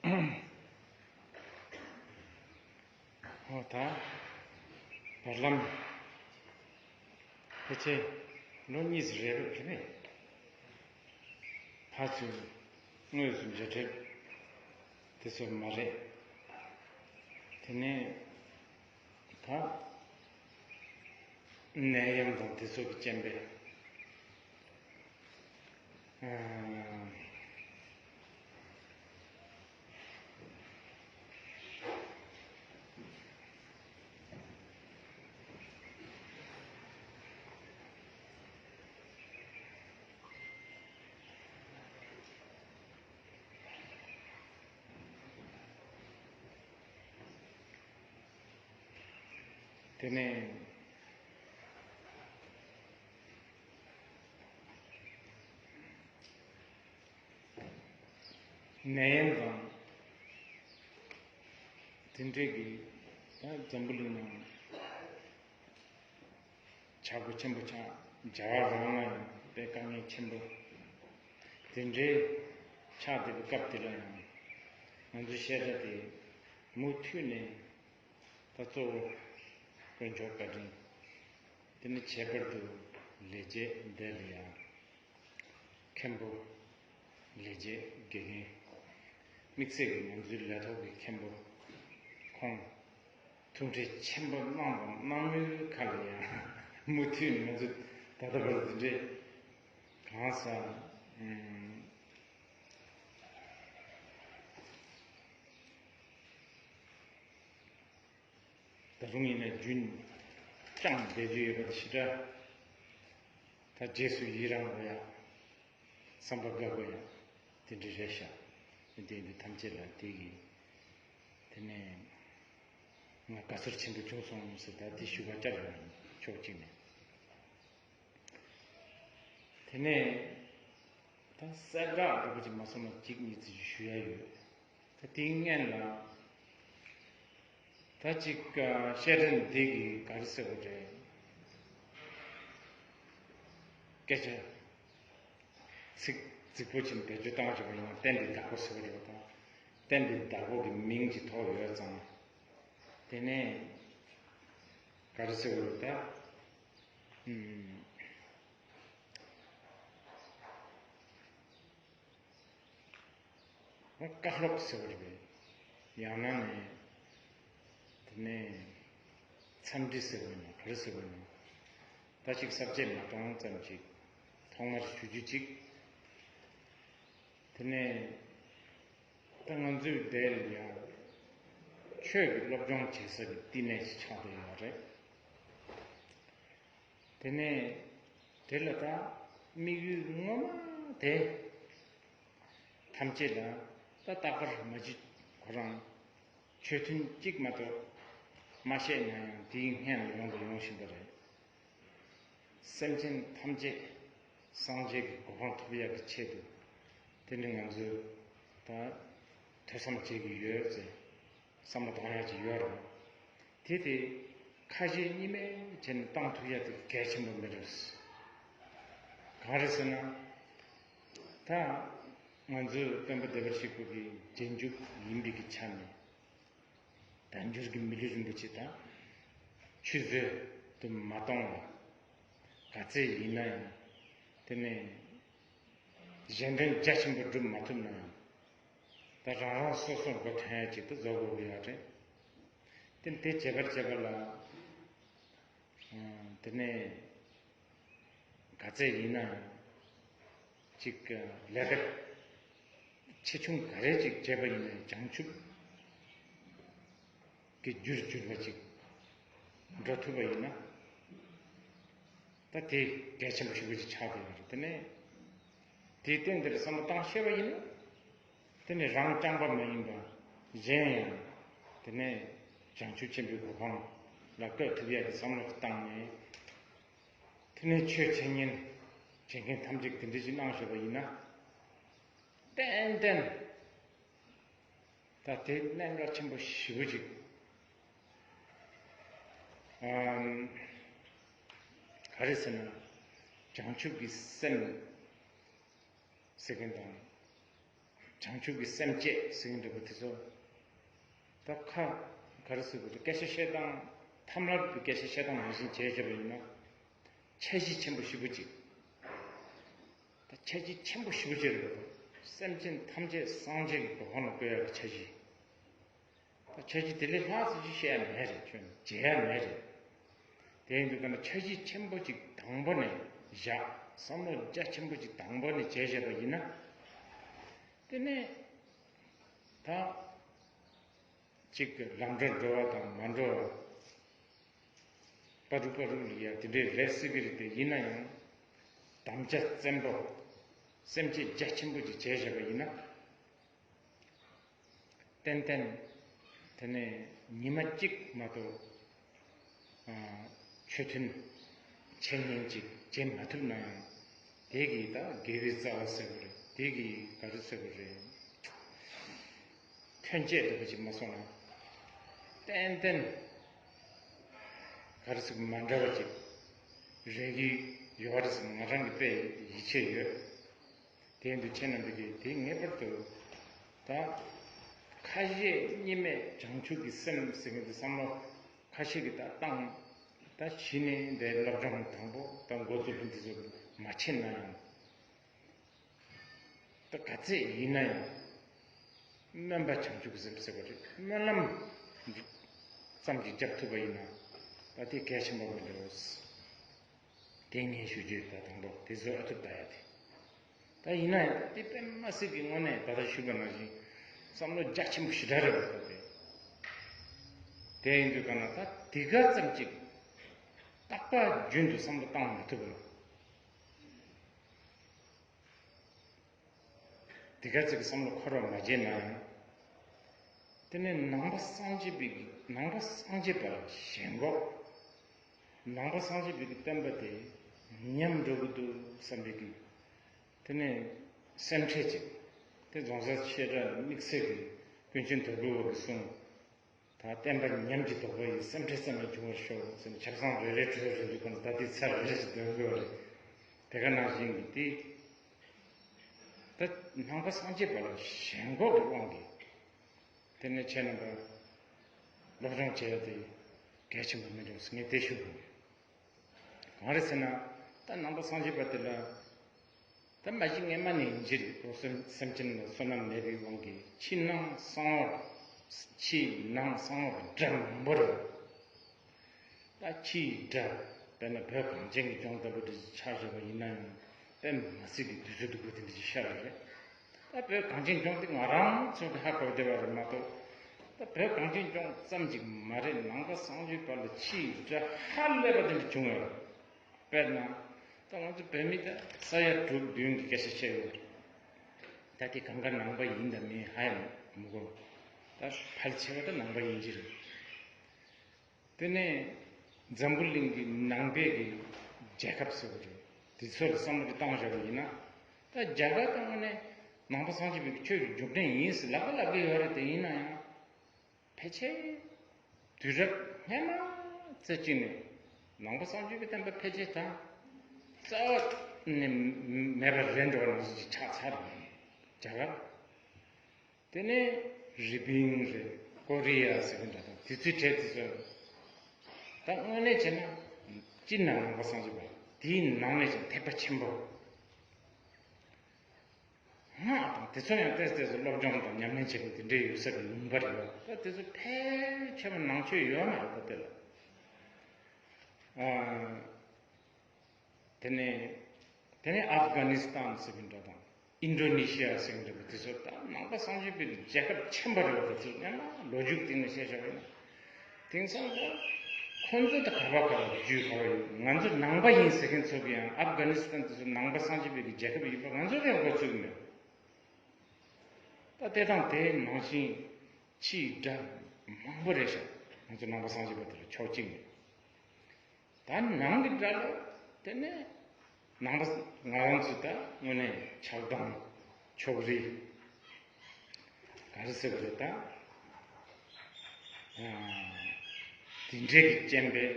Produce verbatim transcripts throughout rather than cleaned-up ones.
ཨོ་ད། བར་ལམ། ཕལ་ཆེར་ལོ་གཉིས་ཙམ་རེད་པ་དེ་ནས། ཕར་ཚུར་དངོས་སུ་མཇལ་འཕྲད་དེ་ཚོ་མ་རེད། དེ་ནས་ད་ནད་ཡམས་དང་དེ་ཚོ་གི་རྐྱེན་པས། ཨ། དེ་ནས་ནད་ཡམས་དང་དེ་འདྲས་ཀྱི་ད་འཛམ་བུ་གླིང་ནང་ཆག་སྒོ་ཆེན་པོ་ཆགས། རྒྱ་གར་རང་ལ་ཡང་དཔེ་དཀའ་ངལ་ཆེན་པོ་དེ་འདྲའི་ཆགས་བསྡད་པའི་སྐབས་དེ་ལ་ཡང་ང་ཚོའི་བཤད་གྲྭ་དེ་མུ་མཐུད་ནས་ད་གཙོ་བོ་དཀོན་མཆོག་བཀའ་དྲིན། དེ་ནི་ཁྱད་པར་དུ་ལས་བྱེད་འདི་ལ་ཡང་མཁན་པོ། ལས་བྱེད་དགེ་རྒན། དམིགས་བསལ་གྱི་ང་ཚོའི་ལས་ཐོག་གི་མཁན་པོ་ཁོང་ཐུགས་ཁྲལ་ཆེན་པོ་གནང་དང་གནང་མུས་ཁ་ལ་ཡང་མུ་མཐུད་ནས་ང་ཚོ་ད་ལྟ་བར་འདི་འདྲའི་གང་ཟག་ད་རུང་ཡིན་ན་རྒྱུན་བསྐྱངས་བསྡད་རྒྱུ་ཡོད་པ་དེ་ཞེ་དྲག་ད་རྗེས་སུ་ཡི་རང་དགོས་ཡ། བསམ་པ་དགའ་དགོས་ཡ། དེ་འདྲ་རེད་ཤག་དེ་འདི་ཐམས་ཅད་ལ་དེ་གི། དེ་ནས་ང་དགའ་ཚོར་ཆེན་པོ་བྱུང་སོང་ཟེར། ད་དེ་ཞུ་བ་བསྐྱར་ཡོང་ཕྱོགས་གཅིག་ནས། དེ་ནས་ད་གསལ་བསྒྲགས་འདྲ་པོ་ཅིག་མ་སོང་ན་གཅིག་གཉིས་ཙམ་ཞིག་ཞུ་ཡ་ཡོད། ད་དེའི་སྔོན་ལ་ད་ཅིག་བཤད་གྲྭ་འདི་གི་ག་རེ་ཟེར་དགོས་རེད། སྐད་ཆ་ཚིག་རྫིག་པོ་ཅིག་བེད་སྤྱོད་བཏང་བྱས་པ་ཡིན་ན་རྟེན་འབྲེལ་བདག་པོ་ཟེར་བ་རེད་པ། ད་རྟེན་འབྲེལ་བདག་པོ་གི་མིང་ཅིག་ཐོགས་ཡོད་ཙང་། དེ་ནས་ག་རེ་ཟེར་དགོས་རེད་ད། ཨུམ། བཀའ་སློབ་ཟེར་བ་རེད་པས། ཡང་ན་ནས་དེ་ནས་འཚམས་འདྲི་ཟེར་བ་ཡིན་ན་ག་རེ་ཟེར་བ་ཡིན་ན། ད་ཅིག་ས་བཅད་མ་གཏོང་ཙམ་ཅིག་ཐོག་མར་ཞུ་རྒྱུ་ཅིག་དེ་ནས་ད་ང་ཚོའི་འདིར་ཡང་ཆོས་ཀྱི་སློབ་སྦྱོང་བྱེད་ས་ཀྱི་བསྟི་གནས་ཤིག་ཆགས་བསྡད་ཡོད་རེད། དེ་ནས་དེ་ལ་ད་དམིགས་ཡུལ་ངོ་མ་དེ་ཐམས་ཅད་ལ་ད་རྟག་པར་མ་གཞི་ཁོ་རང་ཆོས་ཐུན་གཅིག་མ་གཏོགས་མ་བཤད་ན་ཡང་དེའི་སྔོན་ལ་ཡོང་དང་ཡོང་བཞིན་པ་རེད། སེམས་ཅན་ཐམས་ཅད་སངས་རྒྱས་ཀྱི་གོ་འཕང་ཐོབ་ཡག་གི་ཆེད་དུ་དེ་ནི་ང་ཚོས་ད་ཐོས་བསམ་བྱེད་ཀྱི་ཡོད་ཅེས། བསམ་བློ་གཏོང་ཡག་ཅིག་ཡོད་རེད། དེ་དེ་ཁ་ཞེ་གཉིས་མེད་བྱས་ནས་བཏང་ཐུབ་ཡག་དེ་གལ་ཆེན་པོ་མེད་རེད། གང་རེད་ཟེར་ན། ད་ང་ཚོའི་སྟོན་པ་བདེ་བར་གཤེགས་པ་གི་རྗེས་འཇུག་ཡིན་པའི་གི་ཆ་ནས་དལ་འབྱོར་གྱི་མི་ལུས་རིན་པོ་ཆེ་དང་ཆུད་ཟོས་དུ་མ་གཏོང་བ། ག་ཚད་ཡིན་ན་ཡང་དེ་ནས་གཞན་དོན་རྒྱ་ཆེན་པོ་སྒྲུབ་མ་ཐུབ་ན་ཡང་། ད་རང་རང་སོ་སོར་མགོ་ཐོན་ཡ་ཅིག་ཏུ་བཟོ་དགོས་ཀྱི་ཡོད་རེད། དེ་དེ་བྱེད་པར་བྱེད་པ་ལ། དེ་ནས་ག་ཚད་ཡིན་ན་ཅིག་ལས་ཀ་ཆེ་ཆུང་ག་རེ་ཅིག་བྱས་པ་ཡིན་ན་བྱང་ཆུབ་ཀྱི་རྒྱུར་གྱུར་པ་ཅིག་འགྲོ་ཐུབ་པ་ཡིན་ན། ད་དེ་གལ་ཆེན་པོ་ཞེ་པོ་ཅིག་ཆགས་བསྡད་ཡོད་རེད། དེ་ནས་དེའི་སྟེང་དེར་བསམ་བློ་བཏང་ཤེས་པ་ཡིན་ན། དེ་ནི་རང་རྐྱང་པ་མ་ཡིན་པ་གཞན་ཡང་དེ་ནས་བྱང་ཆུབ་ཆེན་པོའི་གོ་འཕང་ལ་བཀོད་ཐུབ་ཡག་གི་བསམ་བློ་བཏང་ནས། དེ་ནས་ཆོས་འཆད་ཉན་བྱེད་མཁན་ཐམས་ཅད་དེ་འདྲ་ཞིག་གནང་ཤེས་པ་ཡིན་ན། ཏན་ཏན་ད་དེ་གནད་འགག་ཆེན་པོ་ཞེ་པོ་ཅིག་ཨམ། ག་རེ་ཟེར་ན། བྱང་ཆུབ་ཀྱི་སེམས་ཟེར་མཁན་དང་། བྱང་ཆུབ་ཀྱི་སེམས་བསྐྱེད་ཟེར་མཁན་འདྲ་པོ་དེ་ཚོ། ད་ཁ་ག་རེ་ཟེར་དགོས་རེད། སྐད་ཆ་བཤད་སྟངས་ཐ་མལ་པའི་སྐད་ཆ་བཤད་སྟངས་ནང་བཞིན་བྱས་བྱས་པ་ཡིན་ན། འཆར་གཞི་ཆེན་པོ་ཞེ་པོ་ཅིག་ད་འཆར་གཞི་ཆེན་པོ་ཞེ་པོ་ཅིག་རེད་པ། སེམས་ཅན་ཐམས་ཅད་སངས་རྒྱས་ཀྱི་གོ་འཕང་ལ་བཀོད་ཡག་གི་འཆར་གཞི། ད་འཆར་གཞི་དེ་ལས་ལྷག་ཙམ་ཅིག་བཤད་ཡ་མེད་རེད། ཁྱོད་བྱེད་ཡ་མེད་རེད། དེ་ཡིན་དུས་ག་ན་འཆར་གཞི་ཆེན་པོ་ཅིག་དང་པོ་ནས་བཞག་བསམ་བློ་རྒྱ་ཆེན་པོ་ཅིག་དང་པོ་ནས་བྱས་བཞག་པ་ཡིན་ན། དེ་ནས་ད་ཅིག་ལམ་འགྲོ་འགྲོ་བ་དང་མ་འགྲོ་བ། པ་རུ་པ་རུ་ལ་ཡ་དེ་འདྲའི་རེད་སྲིད་ཀྱི་རེད་དེ། ཡིན་ན་ཡང་དམ་བཅའ་བཙན་པོ། སེམས་བསྐྱེད་རྒྱ་ཆེན་པོ་ཅིག་བྱས་བཞག་པ་ཡིན་ན། ཏན་ཏན་དེ་ནས་ཉི་མ་གཅིག་མ་གཏོགས་ཆོས་མཐུན་འཆད་ཉན་ཅིག་བྱེད་མ་ཐུབ་ན་ཡང་། དེ་གིས་ད་དགེ་བའི་རྩ་བ་ཟེར་བ་རེད། དེ་གིས་ག་རེ་ཟེར་བ་རེད། ཐོན་སྐྱེད་འདྲ་པོ་ཅིག་མ་སོང་ན། ཏན་ཏན་ག་རེ་ཟེར་མ་འདྲ་བ་ཅིག་རེག་གི་ཡོད་རེད་ཟེར་ང་རང་གི་དཔེ་ཡིད་ཆེས་ཡོད། དེ་ཡིན་དུས་ཁྱེད་རྣམ་པས་ཀྱིས་དེ་ངེས་པར་དུ་ད་ཁ་ཞེ་གཉིས་མེད་བྱང་ཆུབ་ཀྱི་སེམས་ཟེར་མཁན་དེ་བསམ་བློ་ཁ་ཤས་ཀྱིས་ད་བཏང་། ད་གཞི་ནས་འདི་སློབ་སྦྱོང་དང་པོ་ད་འགོ་བཙུགས་ལ་འདི་ཚོ་མ་ཕྱིན་ན་ཡང་། ད་ག་ཚད་ཡིན་ན་ཡང་སྨོན་པ་བྱང་ཆུབ་ཀྱི་སེམས་ཟེར་བ་རེད། སྨོན་ལམ་ཙམ་གྱིས་བརྒྱབ་ཐུབ་པ་ཡིན་ན་ད་དེ་གལ་ཆེན་པོ་མི་འདུག་དེ་ངས་ཞུ་རྒྱུ་ཡོད། ད་དང་པོ་དེ་ཚོ་ཨ་ཐུབ་ལྟ་ཡ་དེ། ད་ཡིན་ན་ཡང་དེ་དཔེ་མ་སྲིད་ཀྱི་དངོས་གནས་ད་ལྟ་ཞུས་པ་ནང་བཞིན་བསམ་བློ་རྒྱ་ཆེན་པོ་ཞེ་དྲག་རེད་པ། ད་དེ་དེ་ཡིན་དུས་ག་ན་ད་དེ་ག་ཙམ་ཅིག་རྟག་པ་རྒྱུན་དུ་བསམ་བློ་བཏང་མ་ཐུབ་ན། དེ་ག་ཙམ་གྱི་བསམ་བློ་འཁོར་བ་མ་བརྗེད་ན་ཡང་། དེ་ནས་ནང་པ་སངས་རྒྱས་པའི་ནང་པ་སངས་རྒྱས་པ་ལ་ཞེན་ཁོག་ནང་པ་སངས་རྒྱས་པའི་བསྟན་པ་དེ་ཉམས་འགྲོ་གི་འདུག་བསམ་པའི་གི། དེ་ནས་སེམས་ཁྲལ་ཅིག་དེ་རྫོང་སར་བཤད་གྲྭ་དམིགས་བསལ་གྱི་ཀུན་མཁྱེན་དོལ་པོ་བ་གི་གསུང་། ད་བསྟན་པ་ཉམས་ཀྱི་དོགས་པ་ཡི་སེམས་ཁྲལ་ཙམ་ཡང་བྱུང་བར་ཤོག་ཟེར་ནས་ཆབ་གསང་རེ་རེ་གྲོལ་རེ་འདུག་གམ། ད་དེ་ཚར་རེ་རེ་ཞིག་འདོན་དགོས་པ་རེད། དེ་ག་ནང་བཞིན་གྱི་དེ། ད་ནང་པ་སངས་རྒྱས་པ་ལ་ཞེན་ཁོག་གི་དབང་གིས། དེ་ནས་ཁྱེད་རྣམ་པ་སློབ་སྦྱོང་བྱས་ཏེ་གལ་ཆེན་པོ་མི་འགྲོ་ཟེར་ངས་དེ་ཞུ་དགོས། གང་རེད་ཟེར་ན། ད་ནང་པ་སངས་རྒྱས་པ་དེ་ལ། ད་མ་གཞི་སྔས་མ་ནས་ཡིན་གྱི་རེད། སེམས་ཅན་ལ་བསོད་ནམས་མེད་པའི་དབང་གིས་ཕྱི་ནང་གསང་བ། ཕྱི་ནང་གསང་བ་འདྲ་མང་པོ་རེད། ད་ཕྱིའི་དགྲ། དཔེར་ན་བོད་གངས་ཅན་གྱི་ལྗོངས་ལྟ་བུ་དེ་ཆགས་བཞག་པ་ཡིན་ན་ཡང་དཔེ་མ་སྲིད་ཀྱི་དུས་ཚོད་སྡུག་པོ་དེ་འདྲ་ཞིག་ཤར་བ་རེད། ད་བོད་གངས་ཅན་ལྗོངས་དེ་ང་རང་ཚོ་གི་ཧ་གོ་བདེ་བ་རེད་མ་གཏོགས། ད་བོད་གངས་ཅན་ལྗོངས་ཙམ་གྱིས་མ་རེད། ནང་པ་སངས་རྒྱས་པ་ལ་ཕྱིའི་དགྲ་ཧ་ལས་པ་དེ་འདྲ་བྱུང་ཡོད་རེད། དཔེར་ན། ད་ང་ཚོ་བོད་མི་ད་ས་ཡ་དྲུག་བདུན་གྱི་སྐད་ཆ་བཤད་ཡོད་རེད། ད་དེ་གང་ག་ནང་པ་ཡིན་དང་མིན་ཧ་ཡང་མི་གོ། ད་ཕལ་ཆེ་བ་ད་ནང་པ་ཡིན་གྱི་རེད། དེ་ནས་འཛམ་བུ་གླིང་གི་ནང་པའི་གི་རྒྱལ་ཁབ་ཟེར་བ་རེད། དེ་ཚོར་བསམ་བློ་ཅིག་བཏང་བཞག་པ་ཡིན་ན། ད་རྒྱ་གར་དང་དངོས་གནས་ནང་པ་སངས་རྒྱས་པའི་ཆོས་ཀྱི་འབྱུང་གནས་ཡིན་ཟེར་ལབ་ཀྱི་ལབ་ཀྱི་ཡོད་རེད། དེ་ཡིན་ན་ཡང་། ཕལ་ཆེར་དུས་རབས་སྔ་མ་ཙམ་ཅིག་ནས་ནང་པ་སངས་རྒྱས་པའི་བསྟན་པ་འཕེལ་རྒྱས་དང་རྩ་བ་ནས་མེད་པ་རེད་འགྲོ་བ་ནང་བཞིན་ཅིག་ཆགས་ཚར་རེད། རྒྱ་གར། དེ་ནས་རི་པིན་རེད། ཀོ་རི་ཡ་ཟེར་གྱི་འདྲ་དང་དེ་ཚོའི་གྲས་དེ་ཚོ། ད་དངོས་གནས་བྱས་ན་སྤྱིར་ན་ནང་པ་སངས་རྒྱས་པ་དེའི་ནང་ནས་ཀྱང་ཐེག་པ་ཆེན་པོ། སྔགས་དང་དེ་ཚོ་ཡང་ཏོག་ཙམ་སློབ་སྦྱོང་དང་ཉམས་ལེན་བྱེད་མཁན་དེ་འདྲའི་ཡོད་ས་གི་ལུང་པ་རེད་བ། ད་དེ་ཚོ་ཕལ་ཆེ་བ་ནང་ཆོས་ཡོད་མ་རེད། ད་དེ་ལ། ཨ། དེ་ནས་དེ་ནས་ཨབ་གྷ་ནི་སི་ཐན་ཟེར་གི་འདྲ་དང་ཨིན་ཌོ་ནེ་ཤི་ཡ་ཟེར་གི་འདྲ་པོ་དེ་ཚོ་ད་ནང་པ་སངས་རྒྱས་པའི་རྒྱལ་ཁབ་ཆེན་པོ་རེད་བ། དེ་ཚོ་སྔོན་མ་ལོ་རྒྱུས་སྟེང་ནས་བཤད་བཞག་པ་ཡིན་ན། དེང་སང་ད་ཁོང་ཚོ་ད་ག་བ་ག་བ་རྒྱུས་ག་བ་ཡོད། ང་ཚོ་ནང་པ་ཡིན་ཟེར་མཁན་ཚོ་གི་ཡང་ཨབ་གྷ་ནི་སི་ཐན་དེ་ཚོ་ནང་པ་སངས་རྒྱས་པའི་རྒྱལ་ཁབ་ཡིན་པ་ང་ཚོ་གི་ཡང་གོ་ཚུགས་མེད། ད་དེ་དང་དེའི་ནང་བཞིན་ཕྱིའི་དགྲ་མང་པོ་རེད་ཤག་ང་ཚོ་ནང་པ་སངས་རྒྱས་པ་དེ་ལ་ཕྱོགས་གཅིག་ནས། ད་ནང་གི་དགྲ་ལ་དེ་ནས་ནང་པ་ང་རང་ཚོ་ད་དངོས་གནས་ཆགས་སྡང་ཕྱོགས་རིས་ག་རེ་ཟེར་བ་རེད་ད། དེ་འདྲའི་གི་རྐྱེན་པས་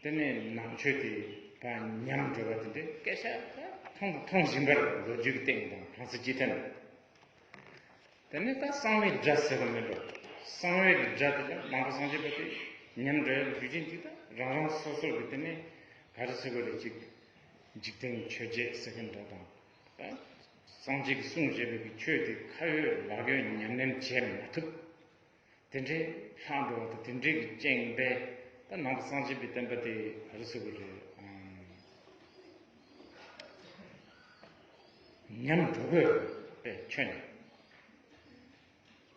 དེ་ནས་ནང་ཆོས་དེ་ད་ཉམས་འགྲོ་བ་དེ་འདྲའི་སྐད་ཆ་ད་མཐོང་མཐོང་བཞིན་པ་རེད། ལོ་རྒྱུས་ཀྱི་སྟེང་དང་གང་ས་ཅི་ཐད་ནས། དེ་ནས་ད་གསང་བའི་སྒྲ་ཟེར་བ་མེད་འགྲོ། གསང་བའི་གི་སྒྲ་དེ་ལ་ནང་པ་སངས་རྒྱས་པ་དེ་ཉམས་འགྲོ་ཡ་གི་རྒྱུ་རྐྱེན་དེ་ད་རང་རང་སོ་སོ་གི་དེ་ནས་ག་རེ་ཟེར་དགོས་རེད། ཅིག་འཇིག་རྟེན་ཆོས་བརྒྱད་ཟེར་གི་འདྲ་དང་། ད་སངས་རྒྱས་ཀྱིས་གསུངས་བཞག་པའི་གི་ཆོས་དེ་ཁ་ཡོད་ལག་ཡོད་ཉམས་ལེན་བྱེད་མ་ཐུབ། དེ་འདྲའི་ལྷག་འགྲོ་བ་དང་དེ་འདྲའི་གི་རྐྱེན་པས་ད་ནང་པ་སངས་རྒྱས་པའི་བསྟན་པ་དེ་ག་རེ་ཟེར་དགོས་རེད། ཨམ། ཉམས་འགྲོ་དགོས་པའི་ཁྱོན་ནས།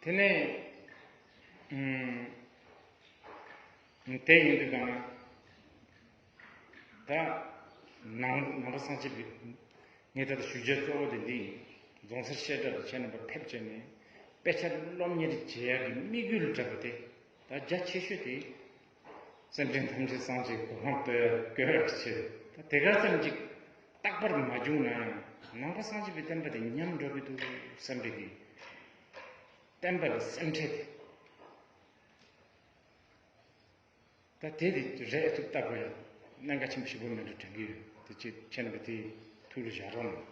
དེ་ནས་ཨམ། དེ་ཡིན་དུས་གང་ན། ད་ནང་ནང་པ་སངས་རྒྱས་པའི་ངས་ད་ལྟ་ཞུ་རྒྱུའི་གཙོ་བོ་དེ་འདི་ཡིན། རྫོང་སར་བཤད་གྲྭ་ལ་ཁྱེད་རྣམ་པ་ཕེབས་བྱས་ནས་དཔེ་ཆ་སློབ་གཉེར་བྱེད་ཡག་གི་དམིགས་ཡུལ་འདྲ་པོ་དེ་ད་རྒྱ་ཆེ་ཤོས་དེ་སེམས་ཅན་ཐམས་ཅད་སངས་རྒྱས་གོ་འཕང་ཐོབ་ཡག་དགོས་ཡག་ཆེད་ད་དེ་ག་ཙམ་ཅིག་རྟག་པར་མ་བྱུང་ན་ཡང་ནང་པ་སངས་རྒྱས་པའི་བསྟན་པ་དེ་ཉམས་འགྲོ་གི་འདུག་བསམ་པའི་གི་བསྟན་པ་ལ་སེམས་ཁྲལ་དེ། ད་དེ་དེ་རེད་ཐུབ་ལྟ་དགོས་ཡ་གནད་འགག་ཆེན་པོ་ཞེ་པོ་མེད་འགྲོ་དྲན་གྱི་ཡོད། དེ་ཅི་ཁྱེད་རྣམ་པས་དེ་ཐུགས་ལ་བཞག་རོགས་གནང་།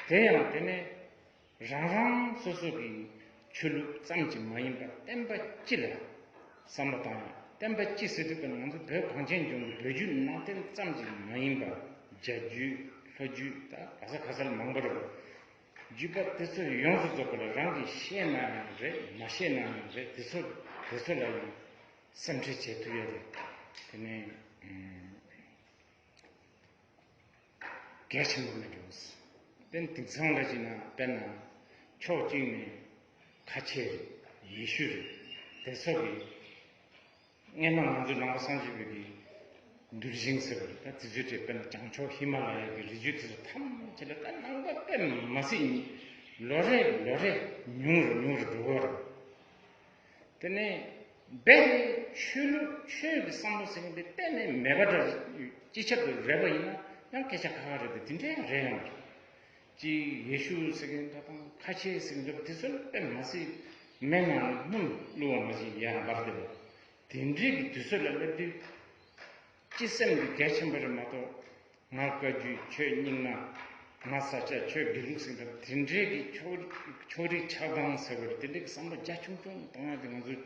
དེ་ཡང་དེ་ནས་རང་རང་སོ་སོ་གི་ཆོས་ལུགས་ཙམ་གྱིས་མ་ཡིན་པར་བསྟན་པ་སྤྱི་ལ་བསམ་བློ་བཏང་ཡ། བསྟན་པ་སྤྱི་ཟེར་དུས་ཀ་ང་ཚོ་བོད་གངས་ཅན་ལྗོངས་ཀྱི་བོད་བརྒྱུད་ནང་བསྟན་ཙམ་གྱིས་མ་ཡིན་པར་རྒྱ་བརྒྱུད་ལྷོ་བརྒྱུད་ད་ག་ས་ག་སར་མང་པོ་རེད། བརྒྱུད་པ་དེ་ཚོ་ཡོངས་སུ་རྫོགས་པ་ལ་རང་གིས་ཤེས་ན་ཡང་རེད། མ་ཤེས་ན་ཡང་རེད། དེ་ཚོ་དེ་ཚོ་ལ་ཡང་སེམས་ཁྲལ་བྱེད་ཐུབ་ཡ་དེ་དེ་ནས་གལ་ཆེན་པོ་མེད་འགྲོ། དེ་དེང་སང་ལ་ཅིག་ན་དཔེར་ན་ཕྱོགས་གཅིག་ནས་ཁ་ཆེ་རེད། ཡེ་ཤུ་རེད། དེ་ཚོ་གི་སྔན་མ་ང་ཚོའི་ནང་པ་སངས་རྒྱས་པའི་གི་འདུལ་ཞིང་ཟེར་བ་རེད། ད་དེ་ཚོའི་གྲས་དཔེར་ན་བྱང་ཕྱོགས་ཧི་མ་ལ་ཡ་གི་རི་རྒྱུད་དེ་ཚོ་ཐམས་ཅད་ལ་ད་ནང་པ་དཔེ་མ་སྲིད་ལོ་རེ་ལོ་རེ་ཉུང་རུ་ཉུང་རུ་འགྲོ་གི་ཡོད་རེད། དེ་ནས་རྦད་དེ་ཆོས་ལུགས་ཆོས་ཀྱི་བསམ་བློ་ཟེར་མཁན་དེ་གཏན་ནས་མེད་པ་འདྲ། སྤྱི་ཁྱབ་ཏུ་རེད་པ་ཡིན་ན་ཡང་སྐད་ཆ་ཁ་ཁ་རེད་དེ་དེ་འདྲའི་རེད་ཡོང་བ་རེད། ཅིག་ཡེ་ཤུ་ཟེར་མཁན་འདྲ་དང་ཁ་ཆེ་ཟེར་མཁན་འདྲ་པོ་དེ་ཚོ་ལ་དཔེ་མ་སྲིད་མེད་ན་སྣུམ་བླུགས་པ་མ་ཞིག་ཡར་འབར་བསྡད་པ། དེ་འདྲའི་གི་དུས་ཚོད་ལ་སླེབས་དུས་སྤྱི་སེམས་ཀྱི་གལ་ཆེན་པོ་རེད་མ་གཏོགས། ང་བཀའ་བརྒྱུད། ཁྱོད་རྙིང་མ། ང་ས་སྐྱ། ཁྱོད་དགེ་ལུགས་ཟེར་འདྲ་དེ་འདྲའི་གི་ཕྱོགས་ཕྱོགས་རིས་ཆགས་སྡང་ཟེར་བ་རེད། དེ་འདྲའི་གི་བསམ་བློ་རྒྱ་ཆུང་ཆུང་བཏང་ཡ་དེ་ང་ཚོའི་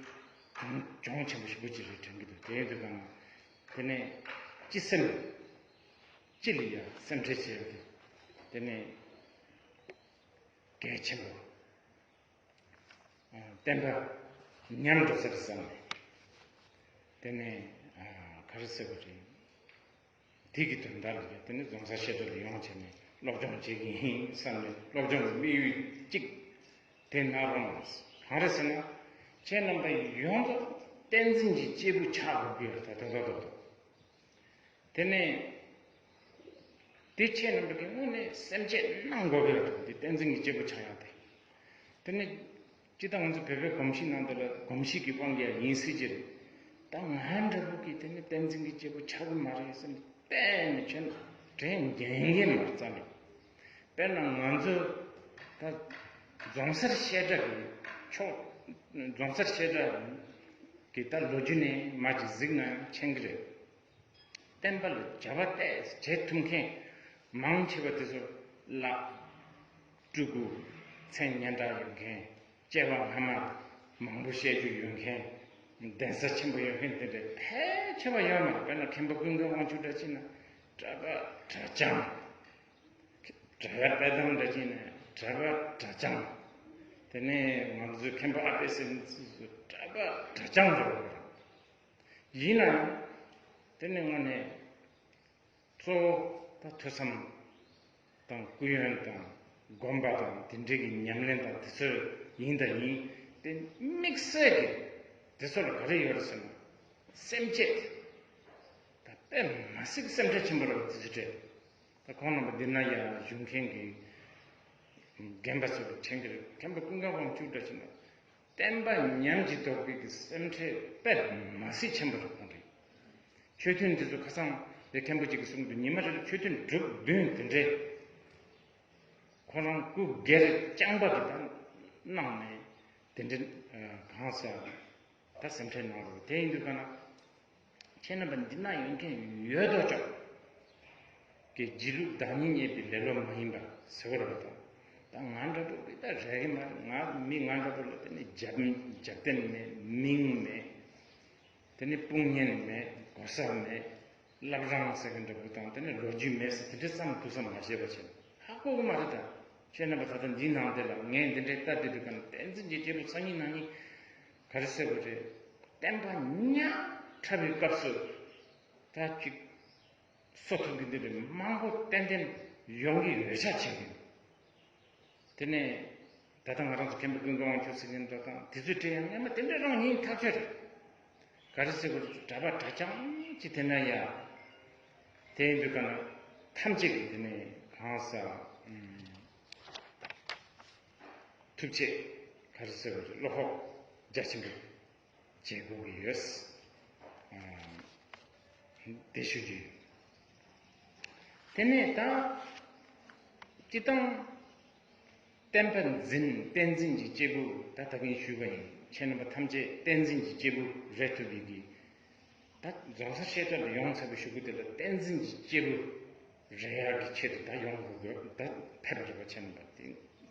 གྱོང་གྱོང་ཆེན་པོ་ཞེ་པོ་ཅིག་རེད་དྲན་གི་འདུག་དེ་ཡིན་དུས་ཙང་དེ་ནས་སྤྱི་སེམས་སྤྱི་ལ་ཡ་སེམས་ཁྲལ་བྱས་ཏེ་དེ་ནས་གལ་ཆེན་པོ། བསྟན་པ་ཉམས་འགྲོ་ས་རེད་བསམ་ནས། དེ་ནས་ག་རེ་ཟེར་བ་རེད། དེ་གི་དོན་དག་ལ་དེ་ནས་རྫོང་སར་བཤད་གྲྭ་ལ་ཡོང་བྱས་ནས་སློབ་སྦྱོང་བྱེད་ཀྱི་ཡིན་བསམ་ནས་སློབ་སྦྱོང་གི་དམིགས་ཡུལ་གཅིག་དེ་གནང་རོགས་གནང་། གང་རེད་ཟེར་ན། ཁྱེད་རྣམ་པ་ཡོངས་རྫོགས་བསྟན་འཛིན་གྱི་སྐྱེས་བུ་ཆགས་དགོས་ཀྱི་ཡོད་རེད། ད་ད་ད་ད་ད། དེ་ནས་དེ་ཁྱེད་རྣམ་པ་གི་དངོས་གནས་སེམས་བསྐྱེད་གནང་དགོས་ཀྱི་ཡོད་རེད། དེ་བསྟན་འཛིན་གྱི་སྐྱེས་བུ་ཆགས་ཡག་དེ། དེ་ནས་སྤྱིར་བཏང་ང་ཚོ་བོད་པའི་གོམས་གཤིས་ནང་དུ་ལ་གོམས་གཤིས་ཀྱི་དབང་གིས་ཡིན་སྲིད་ཀྱི་རེད། ད་ང་འདྲ་པོ་གིས་དེ་ནས་བསྟན་འཛིན་གྱི་སྐྱེས་བུ་ཆགས་ཀྱི་མ་རེད་བསམ་གཏན་ནས་ཁྱོད་དྲན་རྒྱུ་ཡིན་མ་རྩ་ནས། དཔེར་ན་ང་ཚོ་ད་རྫོང་སར་བཤད་གྲྭ་གི་ཕྱོགས་རྫོང་སར་བཤད་གྲྭ་གི་ད་ལོ་རྒྱུས་ནས་མ་ཅིག་གཟིགས་ན་ཡང་མཁྱེན་གྱི་རེད། བསྟན་པ་ལ་བྱ་བ་ཏོག་ཙམ་བྱེད་ཐུབ་མཁན་མང་ཆེ་བ་དེ་ཚོ་ལག་སྤྲུལ་སྐུ་མཚན་སྙན་གྲགས་ཡོད་མཁན། སྐྱེ་བ་སྔ་མ་མང་པོ་བཤད་རྒྱུ་ཡོད་མཁན། གདན་ས་ཆེན་པོ་ཡོད་མཁན་དེ་འདྲ་ཕལ་ཆེ་བ་ཡོད་མ་རེད། དཔེར་ན་མཁན་པོ་ཀུན་དགའ་དབང་ཕྱུག་འདྲ་ཅིག་ན་གྲྭ་པ་གྲྭ་རྐྱང་། གྲྭ་པ་དཔལ་ལྡན་འདྲ་ཅིག་ན་གྲྭ་པ་གྲྭ་རྐྱང་། དེ་ནས་ང་ཚོའི་མཁན་པོ་ཨ་པད་ཟེར་མཁན་ཚོ་གྲྭ་པ་གྲྭ་རྐྱང་རེད་པ། ཡིན་ནའང་དེ་ནི་དངོས་གནས་གཙོ་བོ་ད་ཐོས་བསམ་དང་སྐུ་ཡོན་དང་སྒོམ་པ་དང་དེ་འདྲའི་གི་ཉམས་ལེན་དང་དེ་ཚོ་ཡིན་དང་ཡིན། དེ་དམིགས་བསལ་གྱི་དེ་ཚོ་ལ་ག་རེ་ཡོད་རེད་ཟེར་ན། སེམས་བསྐྱེད་ད་དཔེ་མ་སྲིད་སེམས་ཁྲལ་ཆེན་པོ་རེད་པ། དེ་ཚོ་སྤྲད་ད་ཁོང་རྣམ་པ་འདི་ན་ཡ་བཞུགས་མཁན་གྱི་རྒན་པ་ཚོ་གི་དྲན་གྱི་རེད། མཁན་པོ་ཀུན་དགའ་དབང་ཕྱུག་འདྲ་ཅིག་ན། བསྟན་པ་ཉམས་ཀྱི་དོགས་པའི་གི་སེམས་ཁྲལ་དཔེ་མ་སྲིད་ཆེན་པོ་རེད་ཁོང་རེད། ཆོས་ཐུན་འདི་ཚོ་ཁ་སང་དེ་མཁན་པོ་གཅིག་གིས་གསུངས་འདུག་ཉི་མ་རེ་ལ་ཆོས་ཐུན་དྲུག་བདུན་དེ་འདྲས་ཁོ་རང་སྐུ་སྒེར་རྐྱང་པ་གི་ད་གནང་ནས་དེ་འདྲས་གང་ཟག་ད་སེམས་ཁྲལ་གནང་རོགས། དེ་ཡིན་དུས་ག་ན་ཁྱེད་རྣམ་པ་འདི་ན་ཡོད་མཁན་ཡོད་དོ་ཅོག་གི་སྒྱིད་ལུག་བདག་ཉིད་རྙེད་པའི་ལེ་ལོ་མ་ཡིན་པ་ཟེར་བ་རེད་པ། ད་ང་འདྲ་པོ་གི་ད་རེ་གི་མ་རེད། ང་མི་ང་འདྲ་པོ་ལ་དེ་ནི་རྒྱབ་རྒྱབ་རྟེན་མེད། མིང་མེད། དེ་ནི་དཔུང་གཉེན་མེད། གོ་ས་མེད། བླ་བྲང་ཟེར་གི་འདྲ་པོ་དང་དེ་ནི་ལོ་རྒྱུས་མེད་ཟེར། དེ་འདྲའི་བསམ་ཐུགས་བསམ་མ་བྱས་པ་བྱས་ན་ཧ་གོ་གི་མ་རེད། ད་ཁྱེད་རྣམ་པ་ད་ལྟ་འདིའི་ནང་དེ་ལ་ངས་འདི་འདྲའི་ལྟ་དུས་དུས་ག་ན་བསྟན་འཛིན་གྱི་སྐྱེས་བུ་སང་ཉིན་གནངས་ཉིན་ག་རེ་ཟེར་དགོས་རེད། བསྟན་པ་ཉག་ཕྲ་བའི་སྐབས་སུ་ད་ཅིག་གསོ་ཐུབ་ཀྱི་འདི་རེད། མང་པོ་ཏན་ཏན་ཡོང་གི་ཡོད་ཤག་བྱེད་ཀྱི། དེ་ནས་ད་ལྟ་ང་རང་ཚོ་མཁན་པོ་ཀུན་དགའ་དབང་ཕྱུག་ཟེར་མཁན་འདྲ་དང་དེ་ཚོའི་གྲས་ཡང་སྔ་མ་དེ་འདྲ་རང་ཡིན་ཐག་ཆོད་རེད། ག་རེ་ཟེར་དགོས་རེད། གྲྭ་པ་གྲྭ་རྐྱང་ཅིག་དེ་ན་ཡ། དེ་ཡིན་དུས་ག་ན་ཐམས་ཅད་ཀྱིས་དེ་ནས་གང་ཟག་ཐུགས་རྗེ་ག་རེ་ཟེར་དགོས་རེད། བློ་ཁོག་རྒྱ་ཆེན་པོ་བྱེད་དགོས་ཀྱི་ཡོད། ཨ། དེ་ཞུ་རྒྱུ་ཡོད། དེ་ནས་ད་སྤྱི་བཏང་བསྟན་པ་འཛིན། བསྟན་འཛིན་གྱི་སྐྱེས་བུ། ད་ད་གིན་ཞུས་པ་ཡིན། ཁྱེད་རྣམ་པ་ཐམས་ཅད་བསྟན་འཛིན་གྱི་སྐྱེས་བུ་རེད་ཐུབ་པའི་གི། ད་རྫོང་སར་བཤད་གྲྭ་ལ་ཡོང་ཚར་བའི་གཞུག་གུ་དེ་ལ་བསྟན་འཛིན་གྱི་སྐྱེས་བུ་རེད་ཡག་གི་ཆེད་དུ་ད་ཡོང་དགོས་དགོས། ད་ཕེབས་པ་རེད་པ། ཁྱེད་རྣམ་པ་དེ་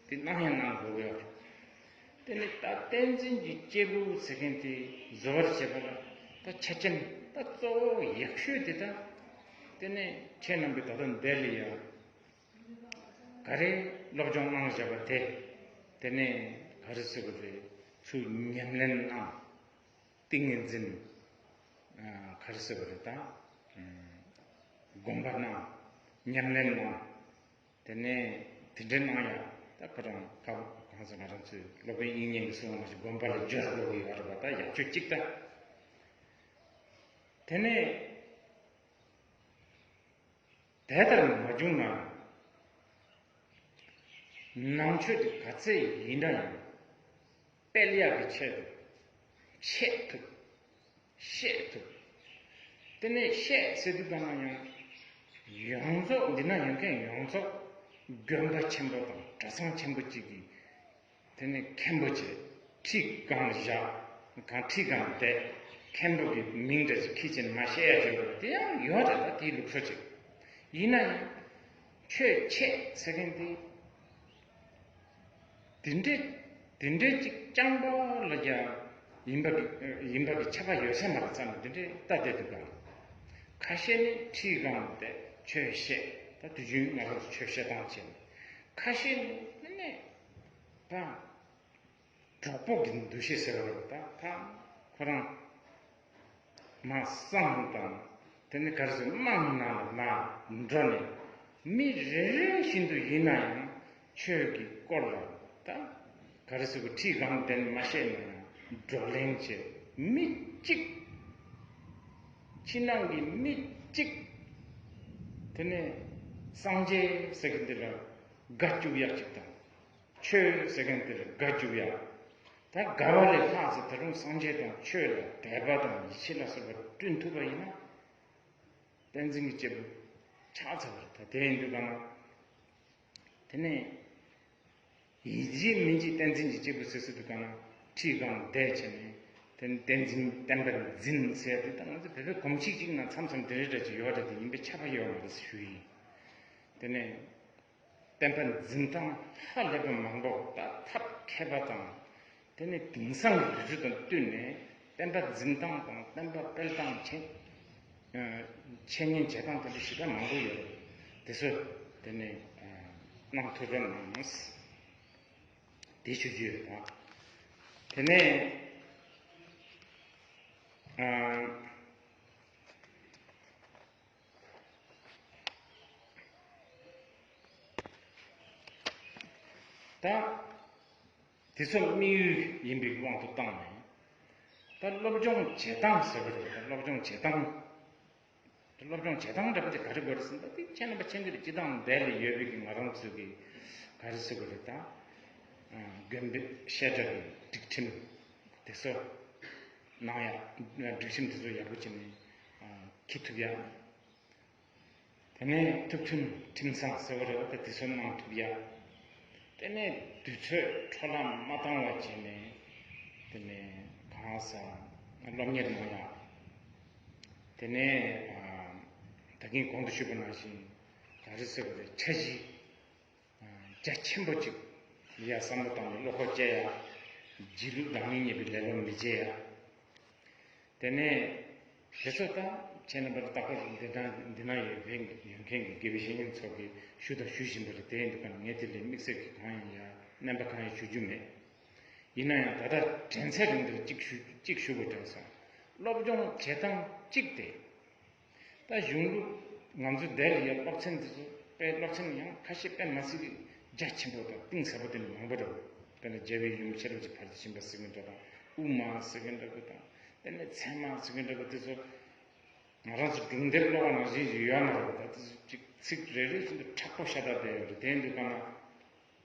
དེ་གནང་ཡང་གནང་དགོས་ཡོད་རེད། དེ་ནི་ད་བསྟན་འཛིན་གྱི་སྐྱེས་བུ་ཟེར་མཁན་དེ་བཟོ་བར་བྱེད་པ་ལ་ད་ཆ་རྐྱེན་ད་གཙོ་བོ་ཡག་ཤོས་དེ་ད། དེ་ནས་ཁྱེད་རྣམ་པས་ད་ལྟ་འདི་ལ་ཡང་ག་རེ་སློབ་སྦྱོང་གནང་བཞག་པ་དེ། དེ་ནས་ག་རེ་ཟེར་དགོས་རེད། ཚུར་ཉམས་ལེན་གནང་། ཏིང་ངེ་འཛིན། ཨ། ག་རེ་ཟེར་དགོས་རེད། ད་སྒོམ་པ་གནང་། ཉམས་ལེན་གནང་། དེ་ནས་དེ་འདྲའི་གནང་ཡ། ད་ཁོ་རང་ཁ་གང་ཟེར། ང་རང་ཚོའི་སློབ་དཔོན་དབྱིག་གཉེན་གྱིས་གསུངས་པ་ནང་བཞིན་སྒོམ་པ་ལ་སྦྱོར་དགོས་ཀྱི་ཡོད་རེད་པ། ད་ཡག་ཤོས་གཅིག་ད། དེ་ནས་དེ་ལྟར་མ་བྱུང་ན་ནང་ཆོས་དེ་ག་ཚད་ཡིན་འདྲ་ཡང་སྤེལ་ཡག་གི་ཆེད་དུ་འཆད་ཐུབ། བཤད་ཐུབ། དེ་ནས་བཤད་ཟེར་དུས་ག་ན་ཡང་ཡོངས་རྫོགས། འདི་ན་ཡོད་མཁན་ཡོངས་རྫོགས་དགོན་པ་ཆེན་པོ་དང་གྲྭ་ཚང་ཆེན་པོ་གཅིག་གི། དེ་ནས་མཁན་པོ་བྱས། ཁྲི་སྒང་བཞག། གང་ཁྲི་སྒང་བསྡད། མཁན་པོ་གི་མིང་འདྲ་ཅིག་ཁྱི་ཅན་མ་བཤད་ཡ་བྱེད་དགོས་པ་དེ་ཡང་ཡོད་རེད། ད་དེའི་ལུགས་སྲོལ་ཅིག་ཡིན་ན་ཡང་ཆོས་འཆད་ཟེར་མཁན་དེ། དེ་འདྲའི་དེ་འདྲའི་ཅིག་རྐྱང་པ་ལ་ཀྱང་ཡིན་པ་གི་ཡིན་པ་གི་ཁྱབ་པ་ཡོད་ས་མ་རེད་བསམ་ནས་དེ་འདྲའི་ལྟ་བསྡད་འདུག་ག། ཁ་ཤས་ནི་ཁྲིའི་སྒང་དུ་བསྡད་ཆོས་བཤད། ད་དུས་རྒྱུན་ང་རང་ཚོ་ཆོས་བཤད་སྟངས་བྱས་ནས། ཁ་ཤས་ནི་ནི་ད་གྲོགས་པོ་གི་འདུ་ཤེས་ཟེར་བ་རེད། ད་ད་ཁོ་རང་མ་བསམ་དང་། དེ་ནི་ག་རེ་ཟེར། དམངས་ནང་ལ་མ་འགྲོ་ནས་མི་རེ་རེ་བཞིན་དུ་ཡིན་ན་ཡང་ཆོས་ཀྱི་སྐོར་ལ་ད་ག་རེ་ཟེར་དགོས། ཁྲིའི་སྒང་དེ་ནས་མ་བཤད་ན་ཡང་བགྲོ་གླེང་བྱས། མི་གཅིག་ཕྱི་ནང་གི་མི་གཅིག་དེ་ནས་སངས་རྒྱས་ཟེར་གི་འདི་ལ་དགའ་བཅུག་ཡག་ཅིག་དང་། ཆོས་ཟེར་མཁན་དེར་དགའ་བཅུག་ཡ། ད་དགའ་བ་ལས་ལྷག་ཙམ་ད་རུང་སངས་རྒྱས་དང་ཆོས་ལ་དད་པ་དང་ཡིད་ཆེས་ལ་སོགས་པ་བསྐྲུན་ཐུབ་པ་ཡིན་ན། བསྟན་འཛིན་གྱི་སྐྱེས་བུ་ཆགས་ཚར་བ་རེད། ད་དེ་ཡིན་དུས་ག་ན། དེ་ནས་ཡིན་གཅིག་མིན་གཅིག་བསྟན་འཛིན་གྱི་སྐྱེས་བུ་ཟེར་ཟེར་དུས་ག་ན་ཁྲིའི་སྒང་བསྡད་བྱས་ནས། དེ་ནས་བསྟན་འཛིན། བསྟན་པ་འཛིན་ཟེར་དུས་ད་ང་ཚོ་བོད་པའི་གོམས་གཤིས་ཅིག་ནང་མཚམས་མཚམས་དེ་འདྲ་འདྲ་ཅིག་ཡོད་རེད་དེ། ཡིན་པས་ཁྱབ་པ་ཡོད་མ་རེད་ཞུ་ཡིན། དེ་ནས། བསྟན་པ་འཛིན་སྟངས་ཧ་ལས་པ་མང་པོ། ད་ཐབས་མཁས་པ་དང་། དེ་ནས་དེང་སང་གི་དུས་ཚོད་དང་བསྟུན་ནས་བསྟན་པ་འཛིན་སྟངས་དང་བསྟན་པ་སྤེལ་སྟངས། འཆད་འཆད་ཉན་བྱེད་སྟངས་དེ་འདྲ་ཞེ་དྲག་མང་པོ་ཡོད་རེད། དེ་ཚོ་དེ་ནས་གནང་ཐུབ་པ་གནང་། དེ་ཞུ་རྒྱུ་ཡོད། ད་དེ་ནས། ད་དེ་ཚོ་དམིགས་ཡུལ་ཡིན་པའི་དབང་དུ་བཏང་ནས། ད་སློབ་སྦྱོང་བྱེད་སྟངས་ཟེར་བ་རེད། ད་སློབ་སྦྱོང་བྱེད་སྟངས། ད་སློབ་སྦྱོང་བྱེད་སྟངས་འདྲ་པོ་དེ་ག་རེ་དགོས་རེད་ཟེར་ན། ད་དེ་ཁྱེད་རྣམ་པ་མཁྱེན་གྱི་རེད། སྤྱི་བཏང་འདི་ལ་ཡོད་པའི་གི་ང་རང་ཚོའི་གི་ག་རེ་ཟེར་དགོས་རེད། ད་དགོན་པའི་བཤད་གྲྭ་གི་སྒྲིག་ཁྲིམས་དེ་ཚོ་གནང་ཡ། སྒྲིག་ཁྲིམས་དེ་ཚོ་ཡག་པོ་བྱས་ནས་འཁྱེར་ཐུབ་ཡ། དེ་ནས་ཐུགས་མཐུན་ཁྲིམས་གཙང་ཟེར་བ་རེད་པ། དེ་ཚོ་གནང་ཐུབ་ཡ། དེ་ནས་དུས་ཚོད་འཕྲོ་བརླག་མ་བཏང་བ་བྱས་ནས། དེ་ནས་གང་ཟག་སློབ་གཉེར་གནང་ཡ། དེ་ནས་ད་གིན་གོང་དུ་ཞུས་པ་ནང་བཞིན་ག་རེ་ཟེར་བ་རེད། འཆར་གཞི་རྒྱ་ཆེན་པོ་ཅིག་ ཡ་བསམ་བློ་བཏང་ནས་བློ་ཁོག་བསྐྱེད་ཡ། སྒྱིད་ལུག་དང་ནི་ཉེས་པའི་ལེ་ལོ་མི་བྱེད་ཡ། དེ་ནས་དེ་ཚོ་ད་ཁྱེད་རྣམ་པར་ལྟ་སྐོར་འདི་ན་འདི་ན་ཡོད་མཁན་ཡོད་མཁན་གྱི་དགེ་བའི་བཤེས་གཉེན་ཚོ་གིས་ཞུ་དང་ཞུ་བཞིན་པ་རེད། དེ་ཡིན་དུས་ཀ་ནས་ངས་དེ་ལས་དམིགས་བསལ་གྱི་གང་ཡང་ཡ་སྣོན་པ་གང་ཡང་ཞུ་རྒྱུ་མེད། ཡིན་ན་ཡང་ད་ལྟ་དྲན་ཚད་རིང་དུ་གཅིག་ཞུ་གཅིག་ཞུ་དགོས་དྲན་སོང་། སློབ་སྦྱོང་བྱེད་སྟངས་གཅིག་དེ། ད་གཞུང་ལུགས་ང་ཚོའི་འདིར་ཡང་སློབ་ཚན་འདི་ཚོ་དཔེ་སློབ་ཚན་ཡང་ཁ་ཤས་དཔེ་མ་སྲིད་རྒྱ་ཆེན་པོ་དང་གཏིང་ཟབ་པོ་དེ་འདྲ་མང་པོ་འདུག་དཔེར་ན་རྒྱལ་བའི་ཡུམ་ཤེས་རབ་ཀྱི་ཕ་རོལ་ཏུ་ཕྱིན་པ་ཟེར་མཁན་འདྲ་དང་དབུ་མ་ཟེར་མཁན་འདྲ་པོ་དང་དེ་ནས་ཚད་མ་ཟེར་མཁན་འདྲ་པོ་དེ་ཚོ་ང་རང་ཚོ་སྒྲུང་དེབ་ཀློག་པ་ནང་བཞིན་ཞིག་ཡོད་མ་རེད་པ། ད་དེ་ཚོ་གཅིག་ཚིག་རེ་རེ་བཞིན་དུ་མཁྲེགས་པོ་ཤ་སྟག་བསྡད་ཡོད་རེད། དེ་ཡིན་དུས་ག་ན།